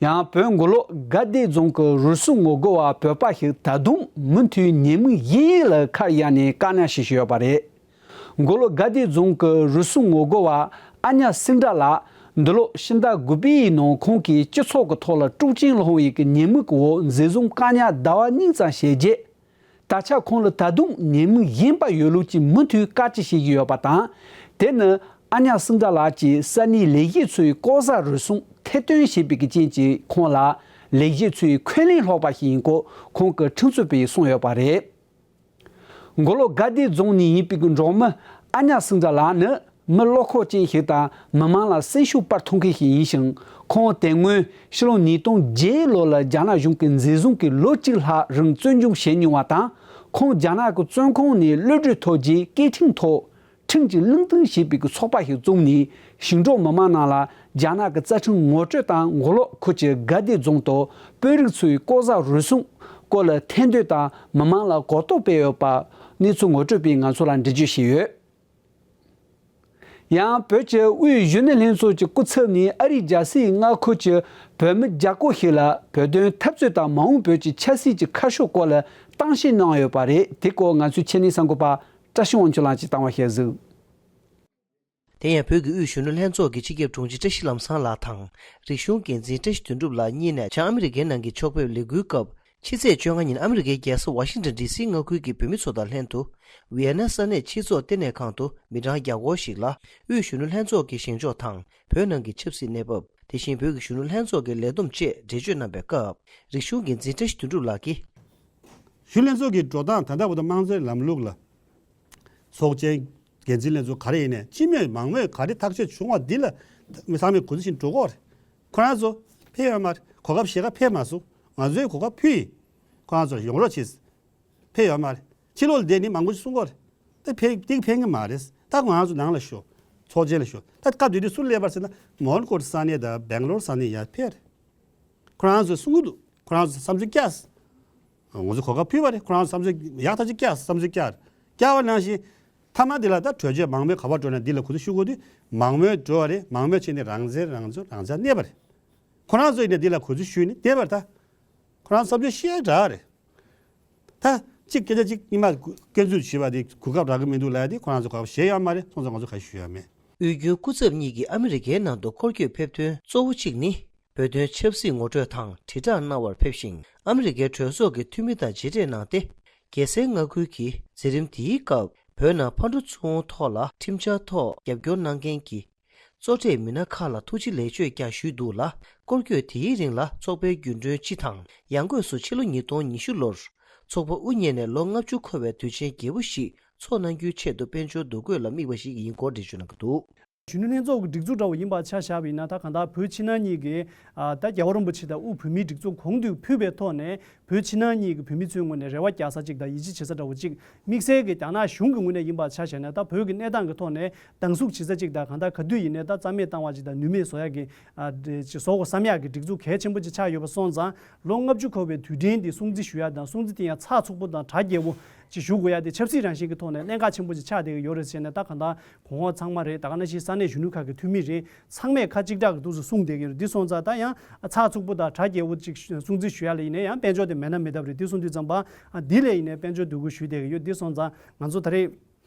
ཡང་བོད་མགོ་ལོག་དགའ་བདེ་རྫོང་གི་རུལ་སུངས་ངོ་རྒོལ་བ་བོད་པ་ཞིག་ད་དུང་མུ་མཐུད་ཉེས་མིང་གཞན་ཞིག་ལ་ཁ་གཡར་ནས་བཀག་ཉར་བྱེད་བཞིན་ཡོད་པ་རེད། མགོ་ལོག་དགའ་བདེ་རྫོང་གི་རུལ་སུངས་ངོ་རྒོལ་བ་ཨ་ཉ་སིང་དྲ་ལགས་འདི་ལོ་ཕྱི་ཟླ་དགུ་པའི་ནང་ཁོང་གིས་སྤྱི་ཚོགས་ཀྱི་ཐོག་ལ་དཀྲུག་རྐྱེན་སློང་བའི་གི་ཉེས་མིང་གི་འོག་འཛིན་བཟུང་བཀག་ཉར་ཟླ་བ་གཉིས་ཙམ་བྱས་རྗེས། ད་ཆ་ཁོང་ལ་ད་དུང་ཉེས་མིང་གཞན་པ་ཡོད་ལུགས་ཀྱི་མུ་མཐུད་བཀག་སྐྱིལ་བྱེད་ཀྱི་ཡོད་པ་དང་། དེ་ནི་ཨ་ཉ་སིང་དྲ་ལགས་ཀྱིས་ས་གནས་ལས་བྱེད་ཚོའི་ལྐོག་ཟ་རུལ་སུངས་ཐེར་འདོན་བྱས་པའི་རྐྱེན་གྱིས་ཁོང་ལ་ལས་བྱེད་ཚོས་འཁོན་ལན་སློག་པ་ཞིག་ཡིན་སྐོར་ཁོང་གི་ཁྲིམས་རྩོད་པས་གསུངས་ཡོད་པ་རེད། མགོ་ལོག་དགའ་བདེ་རྫོང་ནས་ཡིན་པའི་གི་འབྲོག་མི་ཨ་ཉ་སིང་དྲ་ལགས་ནི་མི་བློ་ཁོག་ཅན་ཞིག་དང་མི་མང་ལ་སེམས་ཤུགས་སྤར་ཐུབ་མཁན་ཞིག་ཡིན་ཞིང་། ཁོང་དེ་སྔོན་ཕྱི་ལོ་ཉིས་སྟོང་བརྒྱད་ལོ་ལ་རྒྱ་ནག་གཞུང་གིས་འཛིན་བཟུང་གིས་ལོ་གཅིག་ལྷག་རིང་བཙོན་འཇུག་བྱས་མྱོང་བ་དང་། ཁོང་རྒྱ་ནག་གི་བཙོན་ཁང་ནས་གློད་གྲོལ་ཐོབ་རྗེས་སྐད་འཕྲིན་ཐོག་ཁྲིམས་ཀྱི་རླུང་འཕྲིན་ཞེས་པའི་གི་ཚོགས་པ་ཞིག་བཙུགས་ནས། ཞིང་འབྲོག་མི་མང་རྣམས་ལ་རྒྱ་ནག་གི་རྩ་ཁྲིམས་ངོ་སྤྲོད་དང་། མགོ་ལོག་ཁུལ་གྱི་དགའ་བདེ་རྫོང་དུ་དཔོན་རིགས་ཚོའི་ལྐོག་ཟ་རུལ་སུངས་སྐོར་ལ་ཐེར་འདོན་དང་། མི་མང་ལ་གོ་རྟོགས་སྤེལ་ཡོད་པ་གནས་ཚུལ་ངོ་སྤྲོད་པས་ང་ཚོ་ལ་འགྲེལ་བརྗོད་བྱས་ཡོད། ཡང་བོད་ཀྱི་དབུས་གཞོན་ནུ་ལྷན་ཚོགས་ཀྱི་སྐུ་ཚབ་ནས་ཨ་རིའི་རྒྱལ་སའི་མངའ་ཁུལ་གྱི་བོད་མི་བརྒྱ་སྐོར་ཞིག་ལ་བོད་དོན་འཐབ་རྩོད་དང་མ་འོངས་བོད་ཀྱི་ཆབ་སྲིད་ཀྱི་ཁ་ཕྱོགས་སྐོར་ལ་གཏམ་བཤད་གནང་ཡོད་པ་རེད། དེ་སྐོར་ང་ཚོའི་ཆེད་ནས་གསར་འགོད་པ་བཀྲ་ཤིས་དབང་ཕྱུག་ལགས་ཀྱིས་བཏང་བ་ཞིག་གཟིགས། དེ་ཡང་བོད་ཀྱི་དབུས་གཞོན་ནུ་ལྷན་ཚོགས་ཀྱི་སྤྱི་ཁྱབ་དྲུང་ཆེ་བཀྲ་ཤིས་ལམ་བཟང་ལགས་དང་། རིག་གཞུང་འགན་འཛིན་བཀྲ་ཤིས་དོན་གྲུབ་ལགས་གཉིས་ནས་བྱང་ཨ་མི་རི་ཀའི་ནང་གི་ཕྱོགས་ཕེབས་ལས་འགུལ་སྐབས། ཕྱི་ཚེས་བཅོ་ལྔ་ཉིན་ཨ་མི་རི་ཀའི་རྒྱལ་ས་ཝ་ཤིང་ཊོན་ཌི་སིའི་མངའ་ཁུལ་གྱི་བོད་མི་ཚོ་དང་ལྷན་དུ། ཝི་ཡེ་ན་ས་གནས་སྤྱི་ཚོགས་ལྟེ་གནས་ཁང་དུ་མི་གྲངས་བརྒྱ་སྐོར་ཞིག་ལ། དབུས་གཞོན་ནུ་ལྷན་ཚོགས་ཀྱི་བཞེངས་ཕྱོགས་དང་། བོད་ནང་གི་ཆབ་སྲིད་གནས་བབ། དེ་བཞིན་བོད་ཀྱི་གཞོན་ནུ་ལྷན་ཚོགས་ཀྱི་ལས་བསྡོམས་བཅས་འགྲེལ་བརྗོད་གནང་བའི་སྐབས། རིག་གཞུང་འགན་འཛིན་བཀྲ་ཤིས་དོན་གྲུབ་ལགས་ཀྱིས། གཞོན་ནུ་ལྷན་ཚོགས་ཀྱི་འགྲོ་སྟངས་ད་ལྟ་བར་དུ་དམངས་གཙོའི་ལམ་ལུགས་ལ། ཚོགས་ཆེན་འགན་འཛིན་ལྷན་ཚོགས་ག་རེ་ཡིན་ནའི་སྤྱི་མོས་མང་མོས་ག་རེ་ཐག་གཅོད་བྱུང་བ་འདི་ལ་མི་ཚང་མས་གུས་བརྩི་ཞིག་འགྲོ་གི་རེད། ཁོ་རང་ཚོ་ཕེབས་ཡོད་མ་རེད། གོ་སྐབས་ཞེ་དྲག་ཕེབས་མ་སོང་། ང་ཚོས་གོ་སྐབས་ཕུལ་ཡིན། ཁོ་རང་ཚོ་ཡོང་རོགས་བྱེད། ཕེབས་ཡོད་མ་རེད། ཕྱི་ལོགས་ལ་བསྡད་ནི་མང་པོ་ཞིག་གསུང་གི་རེད། ད་ཕེབས་ཏིག་ཕེབས་ཀྱི་མ་རེད། ད་ང་རང་ཚོ་ནང་ལ་ཤོག་ཚོགས་ཆེན་ལ་ཤོག་ད་སྐབས་དེ་དུས་སུ་སླེབས་པ་རེད་ཟེར་ན་མོན་གྷོ་ས་གནས་དང་སྦེང་ལོར་ས་གནས་ཡར་ཕེབས་རེད། ཁོ་རང་ཚོས་གསུང་གི་འདུག་ཁོ་རང་ཚོས་བསམ་ཚུལ་བསྐྱལ། ང་ཚོས་གོ་སྐབས་ཕུལ་བ་རེད། ཁོ་རང་ཚོས་བསམ་ཚུལ་ཡག་ཐག་ཆོད་བསྐྱལ། བསམ་ཚུལ་བསྐྱལ། བསྐྱལ་བ་ནང་བཞིན། མཐའ་མ་འདི་ལ་ད་གྲོས་ཆོད་མང་མོས་ག་པར་འགྲོ་ན་འདི་ལ་གུས་བརྩི་ཞུ་དགོས་དུས་མང་མོས་འགྲོ་བ་རེད། མང་མོས་བྱས་ནས་རང་བཙན་རང་ཚོ་རང་འཇགས་གནས་པ་རེད། ཁོ་རང་ཚོ་ཡིན་ནའི་འདི་ལ་གུས་བརྩི་ཞུས་ནས་བསྡད་པ་རེད་ད། ཁོ་རང་ཚོ་བསམ་ཚུལ་བཤད་འདྲ་རེད། ད་གཅིག་སྐད་ཆ་གཅིག་གཉིས་མ་སྐྱོན་འཛུགས་བྱས་པ་དེ་གོ་སྐབས་རག་གི་མི་འདུག་ལབ་ཡ་དེ་ཁོ་རང་ཚོ་གོ་སྐབས་བཞེས་ཡོད་མ་རེད། སོང་ཙང་ང་ཚོ་ག་རེ་ཞུ་ཡ་མེད། དབུས་རྒྱུན་སྐུ་ཚབ་གཉིས་ཀྱིས་ཨ་མི་རི་ཀའི་ནང་དུ་སྐོར་སྐྱོད་ཕེབས་ཐོན་གཙོ་བོ་གཅིག་ནི། བོད་དོན་ཆབ་སྲིད་ངོ་སྤྲོད་དང་དྲིལ་བསྒྲགས་གནང་བར་ཕེབས་ཤིང་། ཨ་མི་རི་ཀའི་གྲོས་ཚོགས་ཀྱི་འཐུས་མི་དང་མཇལ་འཕྲད་གནང་སྟེ། རྒྱལ་སའི་མངའ་ཁུལ་གྱི་མཛད་རིམ་དེའི་སྐབས། བོད་ནང་ཕར་འགྲོ་ཚུར་འོང་ཐོག་ལ་ཁྲིམས་འཆར་ཐོག་རྒྱབ་སྐྱོར་གནང་མཁན་གྱི་གཙོ་གྲས་མི་སྣ་ཁག་ལ་ཐུགས་རྗེ་ལེགས་བརྗོད་ཀྱང་ཞུས་འདུག་ལ། སྐོར་སྐྱོད་དེའི་རིང་ལ་ཚོགས་པའི་རྒྱུན་གྲོན་སྤྱི་དང་ཡང་སྒོས་སུ་ཕྱི་ལོ་ཉིས་སྟོང་ཉི་ཤུ་ལོར་ཚོགས་པ་དབུ་བརྙེས་ནས་ལོ་ལྔ་བཅུ་འཁོར་བའི་དུས་ཆེན་རྒྱས་པོ་ཞིག་འཚོགས་གནང་རྒྱུའི་ཆེད་དུ་དཔལ་འབྱོར་འདུ་འགོད་ལ་དམིགས་པ་ཞིག་ཡིན་སྐོར་འགྲེལ་བརྗོད་གནང་གི་འདུག་གཞོན་ནུ་ལྷན་ཚོགས་ཀྱི་སྒྲིག་འཛུགས་འདྲ་བོ་ཡིན་པ་ཆ་བཞག་པ་ཡིན་ན། ད་གང་ལྟར་བོད་ཕྱི་ནང་གཉིས་ཀྱི་ཨ་ད་རྒྱལ་བ་རིན་པོ་ཆེ་དང་དབུས་བོད་མིའི་སྒྲིག་འཛུགས་གོང་དུ་ཕུད་པའི་ཐོག་ནས་བོད་ཕྱི་ནང་གཉིས་ཀྱི་བོད་མི་ཚོའི་ངོས་ནས་རེ་བ་རྒྱག་ས་གཅིག་དང་ཡིད་ཆེས་བྱེད་ས་འདྲ་བོ་གཅིག་དམིགས་བསལ་གྱི་རྒྱ་ནག་གཞུང་གི་ངོས་ནས་ཡིན་པ་ཆ་བཞག་ན། ད་བོད་ཀྱི་གནས་སྟངས་ཀྱི་ཐོག་ནས་སྡང་ཟུག་བྱེད་ས་གཅིག་དང་། གང་ལྟར་ག་དུས་ཡིན་ནའི་ད་རྩ་མེད་བཏང་བ་གཅིག་དང་ནུས་མེད་བཟོ་ཡག་གི་ཨ་བཟོ་དགོས་བསམ་ཡག་གི་སྒྲིག་འཛུགས་གལ་ཆེན་པོ་ཅིག་ཆགས་ཡོད་པ་སོང་ཙང་། ལོ་ལྔ་བཅུ་འཁོར་བའི་དུས་དྲན་འདི་སྲུང་བརྩི་ཞུ་ཡག་དང་། སྲུང་བརྩི་དེ་ཡང་ཚགས་ཚུད་པོ་དང་གྲ་རྒྱས་པོ་ཅིག་ཞུ་དགོས་ཡག་དེ་ཆབ་སྲིད་རང་བཞིན་གྱི་ཐོག་ནས་གནད་འགག་ཆེན་པོ་ཅིག་ཆགས་བསྡད་ཀྱི་ཡོད་རེད་ཟེར་ནས། ད་གང་ལྟར་གོང་འོག་ཚང་མ་རེད། ད་ག་ནང་བཞིན་ས་གནས་གཞོན་ནུ་ཁག་གི་འཐུས་མི་རེད། ཚང་མས་ཁ་གཅིག་གྲགས་ཀྱི་ཐོག་ཏུ་གསུངས་བསྡད་ཀྱི་ཡོད་རེད། འདི་སོང་ཙང་ད་ཡང་ཚགས་ཚུད་པོ་དང་གྲ་རྒྱས་པོ་ཅིག་སྲུང་བརྩི་ཞུ་ཡག་ལ་ཡིན་ནའི་ཡང་དཔལ་འབྱོར་དེ་མེད་ན་མེད་ཐབས་རེད། འདི་སོང་དུས་ཙམ་པ་འདི་ལ་ཡིན་ནའི་དཔལ་འབྱོར་འདུ་འགོད་ཞུས་བསྡད་ཀྱི་ཡོད། འདི་སོང་ཙང་ང་ཚོ་ད་རེས་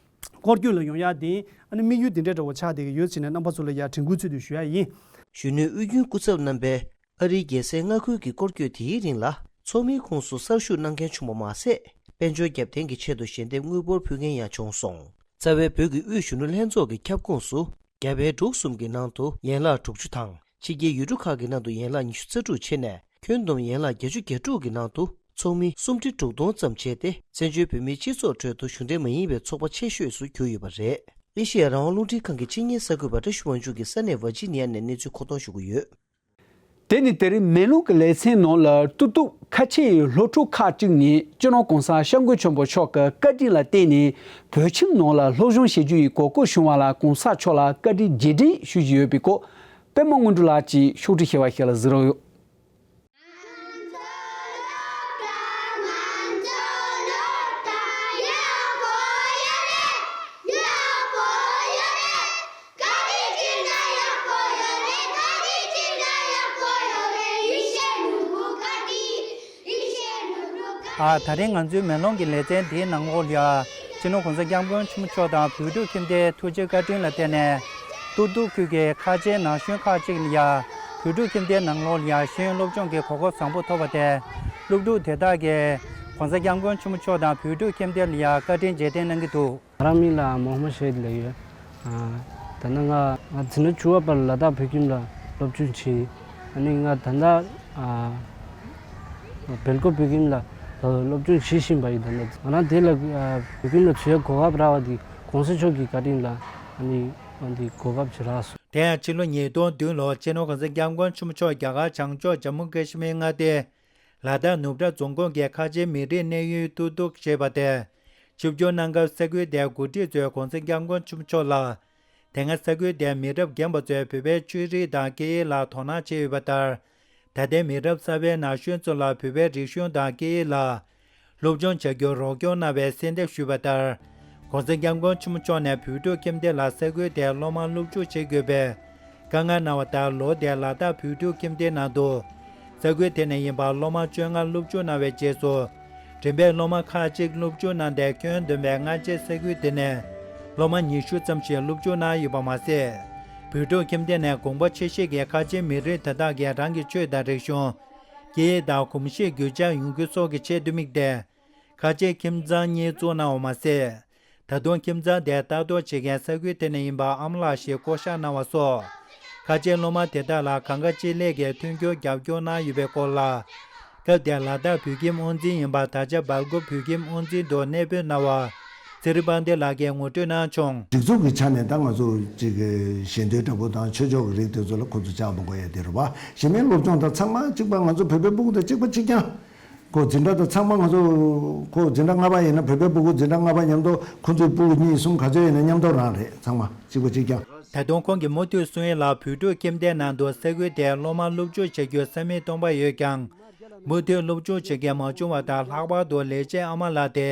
སྐོར་སྐྱོད་ལ་ཡོང་ཡག་དེ་ཨ་ནི་དམིགས་ཡུལ་འདི་འདྲའི་འདྲ་བོ་ཆགས་བསྡད་ཀྱི་ཡོད་ཟེར་ནས་རྣམ་པ་ཚོ་ལ་ཡང་དྲན་སྐུལ་ཚུལ་དུ་ཞུ་ཡག་ཡིན། གཞོན་ནུའི་དབུས་རྒྱུན་སྐུ་ཚབ་རྣམ་པས་ཨ་རིའི་རྒྱལ་སའི་མངའ་ཁུལ་གྱི་སྐོར་སྐྱོད་དེའི་རིང་ལ། ཚོགས་མིའི་ཁོངས་སུ་གསར་ཞུགས་གནང་མཁན་བྱུང་བ་མ་ཟད། དཔལ་འབྱོར་རྒྱབ་རྟེན་གྱི་ཆེད་དུ་ཞལ་འདེབས་དངུལ་འབོར་ཕུལ་མཁན་ཡང་བྱུང་སོང་། རྩ་བའི་བོད་ཀྱི་དབུས་གཞོན་ནུ་ལྷན་ཚོགས་ཀྱི་ཁྱབ་ཁོངས་སུ། རྒྱ་བལ་འབྲུག་གསུམ་གྱི་ནང་དུ་ཡན་ལག་དྲུག་ཅུ་དང་། ཕྱི་རྒྱལ་ཡུལ་གྲུ་ཁག་གི་ནང་དུ་ཡན་ལག་ཉི་ཤུ་རྩ་དྲུག་བྱས་ནས། ཁྱོན་བསྡོམས་ཡན་ལག་བརྒྱད་ཅུ་གྱ་དྲུག་གི་ནང་དུ། ཚོགས་མི་སུམ་ཁྲི་དྲུག་སྟོང་ཙམ་བྱས་ཏེ། བཙན་བྱོལ་བོད་མིའི་སྤྱི་ཚོགས་ཁྲོད་དུ་གཞུང་འབྲེལ་མ་ཡིན་པའི་ཚོགས་པ་ཆེ་ཤོས་སུ་གྱུར་ཡོད་པ་རེད། ཨེ་ཤེ་ཡ་རང་དབང་རླུང་འཕྲིན་ཁང་གི་ཆེད་གཉེར་གསར་འགོད་པ་བཀྲ་ཤིས་དབང་ཕྱུག་གིས་ས་གནས་ཝར་ཇི་ནི་ཡ་ནས་གནས་ཚུལ་མཁོ་གཏོང་ཞུ་གི་ཡོད། དེ་ནི་དེ་རིང་མེ་ལོང་གི་ལེ་ཚན་ནང་ལ། ཏུ་ཏུག་ཁ་ཆེའི་སློབ་ཕྲུག་ཁག་ཅིག་ནས་སྤྱི་ནོར་༧གོང་ས་༧སྐྱབས་མགོན་ཆེན་པོ་མཆོག་གི་བཀའ་དྲིན་ལ་བརྟེན་ནས་བོད་ཁྱིམ་ནང་ལ་སློབ་སྦྱོང་བྱེད་རྒྱུ་ཡི་གོ་སྐབས་བྱུང་བ་ལ་༧གོང་ས་མཆོག་ལ་བཀའ་དྲིན་རྗེས་དྲན་ཞུ་བཞིན་ཡོད་པའི་སྐོར། པད་མ་དངོས་གྲུབ་ལགས་ཀྱིས་ཕྱོགས་སྒྲིག་བྱས་པ་ཞིག་ལ་གཟིགས་རོགས། ཨ། ད་རིང་ང་ཚོའི་མེ་ལོང་གི་ལེ་ཚན་འདིའི་ནང་ལོགས་ལ་ཡ། སྤྱི་ནོར་༧གོང་ས་༧སྐྱབས་མགོན་ཆེན་པོ་མཆོག་དང་བོད་ཕྲུག་ཁྱིམ་སྡེའི་ཐུགས་རྗེ་བཀའ་དྲིན་ལ་བརྟེན་ནས། ཏུག་ཏུག་ཁུལ་གྱི་ཁ་ཆེའི་ན་གཞོན་ཁག་ཅིག་ལ་ཡ། བོད་ཕྲུག་ཁྱིམ་སྡེའི་ནང་ལོགས་ལ་ཡ་ཤེས་ཡོན་སློབ་སྦྱོང་གི་གོ་སྐབས་བཟང་པོ་ཐོབ་པ་དེ། སློབ་ཕྲུག་དེ་དག་གིས་༧གོང་ས་༧སྐྱབས་མགོན་ཆེན་པོ་མཆོག་དང་བོད་ཕྲུག་ཁྱིམ་སྡེ་ལ་ཡ་བཀའ་དྲིན་རྗེས་དྲན་གནང་གི་འདུག་ང་རང་མིང་ལ་མོ་ཧ་མ་ཤེད་ལབ་ཡོད། ཨ། ད་ནི་ང་ང་འཛིན་གྲྭ་བཅུ་པ་བར་ལ་དྭགས་བོད་ཁྱིམ་ལ་སློབ་སྦྱོང་བྱས། ཨ་ནི་ང་ད་ལྟ་ཨ་སྦེལ་ཀོབ་བོད་ཁྱིམ་ལ་སློབ་སྦྱོང་བྱེད་བཞིན་པ་ཡིན། ད་ལྟ་ང་རང་དེ་ལ་ཨ་བོད་ཁྱིམ་ལ་འཛུལ་ཡག་གོ་སྐབས་རག་པ་དེ་༧གོང་ས་མཆོག་གི་བཀའ་དྲིན་ལ་ཨ་ནི་ཨ་འདི་གོ་སྐབས་ཅིག་རག་སོང་། དེ་ཡང་ཕྱི་ལོ་ཉིས་སྟོང་བདུན་ལོར་སྤྱི་ནོར་༧གོང་ས་༧སྐྱབས་མགོན་ཆེན་པོ་མཆོག་རྒྱ་གར་བྱང་ཕྱོགས་ཇམ་མུ་ཀ་ཤི་མིར་མངའ་སྡེ། ལ་དྭགས་ནུབ་བྲག་རྫོང་ཁོངས་ཀྱི་ཁ་ཆེའི་མི་རིགས་གནས་ཡུལ་ཏུག་ཏུག་ཞེས་པ་དེར་ཆིབས་བསྒྱུར་གནང་སྐབས། ས་ཁུལ་དེའི་འགོ་ཁྲིད་ཚོས་༧གོང་ས་༧སྐྱབས་མགོན་ཆེན་པོ་མཆོག་ལ། དེ་སྔ་ས་ཁུལ་དེའི་མི་རབས་རྒན་པ་ཚོས་བོད་པའི་ཆོས་རིག་དང་སྐད་ཡིག་ལ་དོ་སྣང་བྱས་ཡོད་པ་ལྟར། ད་ལྟའི་མི་རབས་གསར་པའི་ན་གཞོན་ཚོ་ལ་བོད་པའི་རིག་གཞུང་དང་སྐད་ཡིག་ལ་སློབ་སྦྱོང་བྱ་རྒྱུར་རོགས་སྐྱོར་གནང་བའི་གསོལ་འདེབས་ཞུས་པ་ལྟར། གོང་ས་སྐྱབས་མགོན་ཆེན་པོ་མཆོག་ནས་བོད་ཕྲུག་ཁྱིམ་སྡེ་ལ་ས་ཁུལ་དེའི་སློབ་མ་སློབ་ཞུགས་བྱེད་དགོས་པའི་བཀའ་མངགས་གནང་བ་ལྟར། ལོ་དེར་ལ་དྭགས་བོད་ཕྲུག་ཁྱིམ་སྡེའི་ནང་དུ་ས་ཁུལ་དེ་ནས་ཡིན་པ་སློབ་མ་བཅོ་ལྔ་སློབ་ཞུགས་གནང་བའི་རྗེས་སུ། འགྲིམ་པའི་སློབ་མ་ཁག་ཅིག་སློབ་ཞུགས་གནང་སྟེ། ཁྱོན་བསྡོམས་པའི་སྔ་རྗེས་ས་ཁུལ་དེ་ནས་སློབ་མ་ཉི་ཤུ་ཙམ་ཞིག་སློབ་ཞུགས་གནང་ཡོད་པ་མ་ཟད། བོད་ཕྲུག་ཁྱིམ་སྡེ་ནས་དགོངས་པ་ཆེ་བཞེས་ཀྱིས་ཁ་ཆེའི་མི་རིགས་དེ་དག་གིས་རང་གི་ཆོས་དང་རིག་གཞུང་། སྐད་ཡིག་དང་གོམས་གཤིས་རྒྱུད་འཇགས་ཡོང་རྒྱུ་སོགས་ཀྱི་ཆེད་དུ་དམིགས་ཏེ། ཁ་ཆེའི་ཁྱིམ་ཚང་གཉིས་བཙུགས་གནང་བ་མ་ཟད། ད་དུང་ཁྱིམ་ཚང་དེར་ལྟ་རྟོག་བྱེད་མཁན་ས་ཁུལ་དེ་ནས་ཡིན་པ་ཨ་མ་ལགས་ཤིག་བསྐོ་གཞག་གནང་བ་སོགས། ཁ་ཆེའི་སློབ་མ་དེ་དག་ལ་གང་དགའ་ཅི་ལེགས་ཀྱིས་མཐུན་འགྱུར་རྒྱབ་སྐྱོར་གནང་ཡོད་པའི་སྐོར་ལ། སྐབས་དེར་ལ་དྭགས་བོད་ཁྱིམ་དབུ་འཛིན་ཡིན་པ། ད་ཆ་སྦེལ་ཀོབ་བོད་ཁྱིམ་དབུ་འཛིན་དུ་གནས་སྤོས་གནང་བ་ཚེ་རིང་དཔལ་ལྡན་ལགས་ཀྱིས་ངོ་སྤྲོད་གནང་བྱུང་། སྒྲིག་འཛུགས་ཀྱི་ཆ་ནས་ད་ང་ཚོ་ཅིག་ཞལ་འདོན་འདྲ་པོ་དང་ཆོས་ཕྱོགས་ཀྱི་རིགས་དེ་ཚོ་ལ་ཁོ་ཚོ་བཅར་མ་དགོས་ཡ་དེ་རེད་པ། གཞན་པའི་སློབ་སྦྱོང་དང་ཚང་མ་གཅིག་པ། ང་ཚོ་བོད་པའི་སྤུ་གུ་དང་གཅིག་པ་གཅིག་རྐྱང་། ཁོ་འཛིན་གྲྭ་དང་ཚང་མ་ང་ཚོ་ཁོ་འཛིན་གྲྭ་ལྔ་པ་ཡིན་ན་བོད་པའི་སྤུ་གུ་འཛིན་གྲྭ་ལྔ་པ་མཉམ་དུ་ཁོ་ཚོའི་སྤུ་གུ་གཉིས་གསུམ་ག་ཚོད་ཡིན་ན་མཉམ་དུ་རང་རེད། ཚང་མ་གཅིག་པ་གཅིག་རྐྱང་། ད་དུང་ཁོང་གིས་མུ་མཐུད་གསུང་ཡུལ་ལ། བོད་ཕྲུག་ཁྱིམ་སྡེའི་ནང་དུ་ས་ཁུལ་དེའི་སློབ་མ་སློབ་ཞུགས་བྱ་རྒྱུར་ས་མིག་སྟོང་པ་ཡོད་ཀྱང་། མུ་མཐུད་སློབ་ཞུགས་བྱེད་མཁན་མ་བྱུང་བ་དང་། ལྷག་པར་དུ་ལས་བྱེད་ཨ་མ་ལགས་དེ་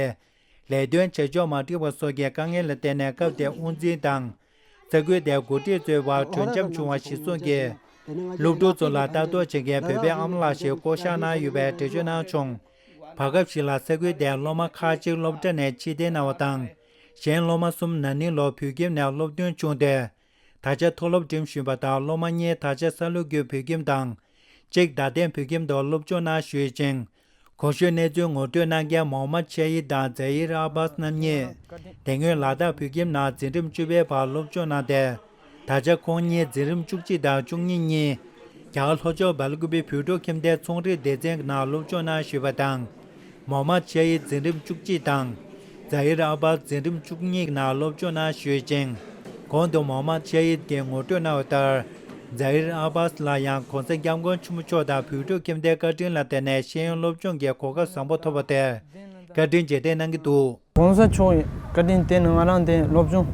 ལས་དོན་བྱེད་ཕྱོགས་མ་འགྲིག་པ་སོགས་ཀྱི་དཀའ་ངལ་ལ་བརྟེན་ནས། སྐབས་དེའི་དབུ་འཛིན་དང་ས་ཁུལ་དེའི་འགོ་ཁྲིད་ཚོའི་བར་གྲོས་འཆམ་བྱུང་བ་གཞིར་བཟུང་གིས། སློབ་ཕྲུག་ཚོ་ལ་ལྟ་རྟོག་བྱེད་མཁན་བོད་པའི་ཨ་མ་ལགས་ཤིག་བསྐོ་གཞག་གནང་ཡོད་པའི་འགྲེལ་བརྗོད་གནང་བྱུང་། བར་སྐབས་ཤིག་ལ་ས་ཁུལ་དེའི་སློབ་མ་ཁག་ཅིག་སློབ་གྲྭ་ནས་ཕྱིར་འཐེན་གནང་བ་དང་། གཞན་སློབ་མ་གསུམ་ན་ནིང་ལོར་བོད་ཁྱིམ་ནས་སློབ་ཐོན་བྱུང་སྟེ། ད་ཆ་མཐོ་སློབ་འགྲིམ་བཞིན་པ་དང་། སློབ་མ་གཉིས་ད་ཆ་སཱ་ལུ་གུ་བོད་ཁྱིམ་དང་། གཅིག་རྡ་སྟེང་བོད་ཁྱིམ་དུ་སློབ་སྦྱོང་གནང་བཞིན་ཡོད་ཅིང་། གོང་ཞུས་གནས་ཚུལ་ངོ་སྤྲོད་གནང་མཁན་མོ་ཧམ་མད་ཤ་ཡིད་དང་ཛ་ཡིར་ཨ་བྷཱས་རྣམ་གཉིས། དེ་སྔོན་ལ་དྭགས་བོད་ཁྱིམ་ནང་འཛིན་རིམ་བཅུ་པའི་བར་སློབ་སྦྱོང་གནང་སྟེ། ད་ཆ་ཁོང་གཉིས་འཛིན་རིམ་བཅུ་གཅིག་དང་བཅུ་གཉིས་གཉིས། རྒྱ་གར་ལྷོ་ཕྱོགས་སྦེལ་ཀུ་པེ་བོད་ཕྲུག་ཁྱིམ་སྡེའི་ཚོང་རིག་སྡེ་ཚན་གྱི་ནང་སློབ་སྦྱོང་གནང་བཞིན་པ་དང་། མོ་ཧམ་མད་ཤ་ཡིད་འཛིན་རིམ་བཅུ་གཅིག་དང་། ཛ་ཡིར་ཨ་བྷཱས་འཛིན་རིམ་བཅུ་གཉིས་ཀྱི་ནང་སློབ་སྦྱོང་གནང་བཞིན་ཡོད་ཅིང་། གོང་དུ་མོ་ཧམ་མད་ཤ་ཡིད་ཀྱིས་ངོ་སྤྲོད་གནང་བ་ལྟར། ཛ་ཡིར་ཨ་བྷཱས་ལ་ཡང་གོང་ས་སྐྱབས་མགོན་ཆེན་པོ་མཆོག་དང་བོད་ཕྲུག་ཁྱིམ་སྡེའི་བཀའ་དྲིན་ལ་བརྟེན་ནས་ཤེས་ཡོན་སློབ་སྦྱོང་གི་གོ་སྐབས་བཟང་པོ་ཐོབ་པ་དེར་བཀའ་དྲིན་རྗེས་དྲན་གནང་གི་འདུག། གོང་ས་མཆོག་གི་བཀའ་དྲིན་བརྟེན་ནས་ང་རང་དེ་སློབ་སྦྱོང་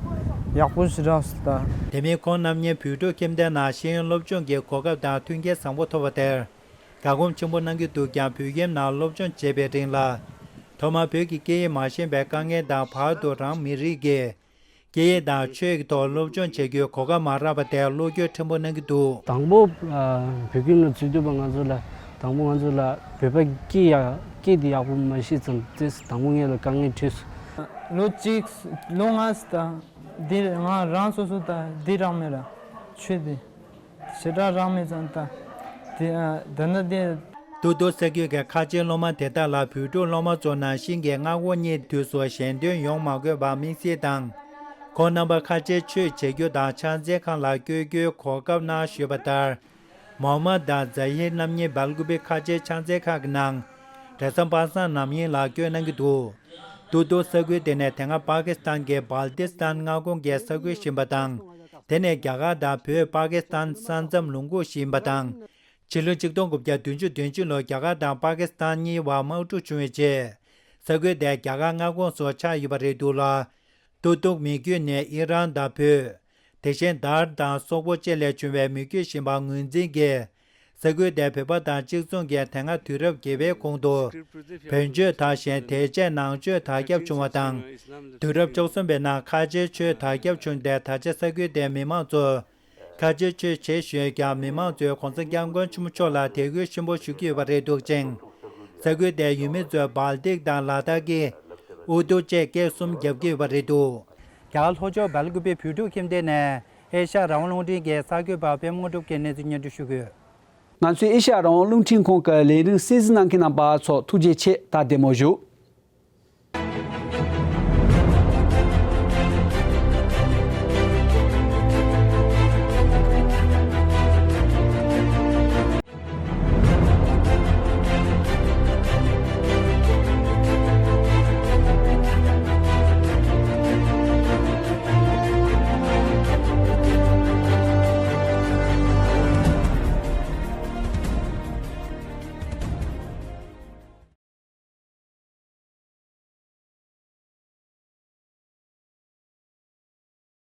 ཡག་པོ་ཞིག་རག་སོང་ད། དེ་མིན་ཁོང་རྣམ་གཉིས་བོད་ཕྲུག་ཁྱིམ་སྡེའི་ནང་ཤེས་ཡོན་སློབ་སྦྱོང་གི་གོ་སྐབས་དང་མཐུན་རྐྱེན་བཟང་པོ་ཐོབ་པ་དེར་དགའ་སྒོམ་ཆེན་པོ་གནང་གི་འདུག་ཀྱང་། བོད་ཁྱིམ་ནང་སློབ་སྦྱོང་བྱེད་པའི་རིང་ལ། ཐོག་མར་བོད་ཀྱི་སྐད་ཡིག་མ་ཤེས་པའི་དཀའ་ངལ་དང་། བར་དུ་རང་མི་རིགས་ཀྱི་སྐད་ཡིག་དང་ཆོས་ཀྱི་ཐོག་སློབ་སྦྱོང་བྱེད་རྒྱུའི་གོ་སྐབས་མ་རག་པ་དེར་བློ་འགྱོད་ཕྲན་བུ་གནང་གི་འདུག། དང་པོ་ཨ་བོད་ཁྱིམ་ལ་འཛུལ་དུས་པ་ང་ཚོ་ལ་དང་པོ་ང་ཚོ་ལ་བོད་པ་སྐད་ཡག་སྐད་དེ་ཡག་པོ་མ་ཤེས་ཙང་། དེ་དང་པོ་ངེད་ལ་དཀའ་ངལ་འཕྲད་སོང་། ལོ་གཅིག་ལོ་ལྔ་ཙམ་ད་འདི་ང་རང་སོ་སོ་ད་འདི་རག་མེད་ར། ཆོས་འདི་ཞེ་དྲག་རག་མེད་ཙང་ད་དེ་ཨ་ད་ནི་དེ། ཏུ་ཏུ་ས་ཁུལ་གྱི་ཁ་ཆེའི་སློབ་མ་དེ་དག་ལ་བོད་ཕྲུག་སློབ་མ་ཚོ་ནང་བཞིན་གྱི་མངའ་ཁོངས་གཉིས་དུས་སུ་ཞལ་འདོན་ཡོང་མ་དགོས་པར་དམིགས་བསལ་དང་། ཁོང་རྣམ་པ་ཁ་ཆེའི་ཆོས་བྱེད་རྒྱུ་དང་ཕྱག་འཚལ་ཁང་ལ་བསྐྱོད་རྒྱུའི་གོ་སྐབས་གནང་ཞུས་པ་ལྟར། མོ་ཧམ་མད་དང་ཛ་ཡིར་རྣམ་གཉིས་སྦེལ་ཀུ་པེ་ཁ་ཆེའི་ཕྱག་འཚལ་ཁང་གི་ནང་གྲྭ་ཚང་པ་སངས་རྣམ་གཉིས་ལ་བསྐྱོད་གནང་གི་འདུག། ཏུ་ཏུ་ས་ཁུལ་དེ་ནི་དེ་སྔ་པ་ཀི་སི་ཐན་གྱི་སྦལ་ཏི་སི་ཐན་མངའ་ཁོངས་ཀྱི་ས་ཁུལ་ཞིག་ཡིན་པ་དང་། དེ་ནི་རྒྱ་གར་དང་བོད་པ་ཀི་སི་ཐན་ས་མཚམས་ལུང་ཁུག་ཞིག་ཡིན་པ་དང་། ཕྱི་ལོ་ཆིག་སྟོང་དགུ་བརྒྱ་བདུན་ཅུ་དོན་གཅིག་ལོར་རྒྱ་གར་དང་པ་ཀི་སི་ཐན་གཉིས་བར་དམག་འཁྲུག་བྱུང་བའི་རྗེས། ས་ཁུལ་དེ་རྒྱ་གར་མངའ་ཁོངས་སུ་ཆགས་ཡོད་པ་རེད་འདུག་ལ། ཏུག་ཏུག་མི་རྒྱུད་ནི་ཨི་རན་དང་བོད། དེ་བཞིན་དར་དང་སོག་པོ་བཅས་ལས་བྱུང་བའི་མི་རྒྱུད་ཡིན་པ་ངོས་འཛིན་གྱིས། ས་ཁུལ་དེ་བོད་པ་དང་གཅིག་མཚུངས་ཀྱིས་དེ་སྔ་དུས་རབས་བརྒྱད་པའི་གོང་དུ་བོན་ཆོས་དར་ཞིང་། དེ་རྗེས་ནང་ཆོས་དར་ཁྱབ་བྱུང་བ་དང་། དུས་རབས་བཅུ་གསུམ་པའི་ནང་ཁ་ཆེའི་ཆོས་དར་ཁྱབ་བྱུང་སྟེ། ད་ཆ་ས་ཁུལ་དེའི་མི་མང་ཚོས་ཁ་ཆེའི་ཆོས་བྱེད་བཞིན་ཡོད་ཀྱང་། མི་མང་ཚོས་གོང་ས་སྐྱབས་མགོན་ཆེན་པོ་མཆོག་ལ་དད་གུས་ཆེན་པོ་ཞུ་གི་ཡོད་པ་རེད་འདུག་ཅིང་། ས་ཁུལ་དེའི་ཡུལ་མི་ཚོས་སྦལ་ཏིག་དང་ལ་དྭགས་ཀྱི་ཨུར་དུ་བཅས་སྐད་གསུམ་རྒྱབ་ཀྱི་ཡོད་པ་རེད་འདུག། རྒྱ་གར་ལྷོ་ཕྱོགས་སྦེལ་ཀུ་པེ་བོད་ཕྲུག་ཁྱིམ་སྡེ་ནས་ཨེ་ཤ་ཡ་རང་དབང་རླུང་འཕྲིན་གྱི་གསར་འགོད་པ་པད་མ་དངོས་གྲུབ་ཀྱིས་གནས་ཚུལ་སྙན་སྒྲོན་ཞུ་གི་ཡོད། ང་ཚོས་ཨེ་ཤ་ཡ་རང་དབང་རླུང་འཕྲིན་ཁང་གི་ལས་རིམ་གསན་གཟིགས་གནང་མཁན་རྣམ་པ་ཚོ་ཐུགས་རྗེ་ཆེ། ད་བདེ་མོ་བཞུགས།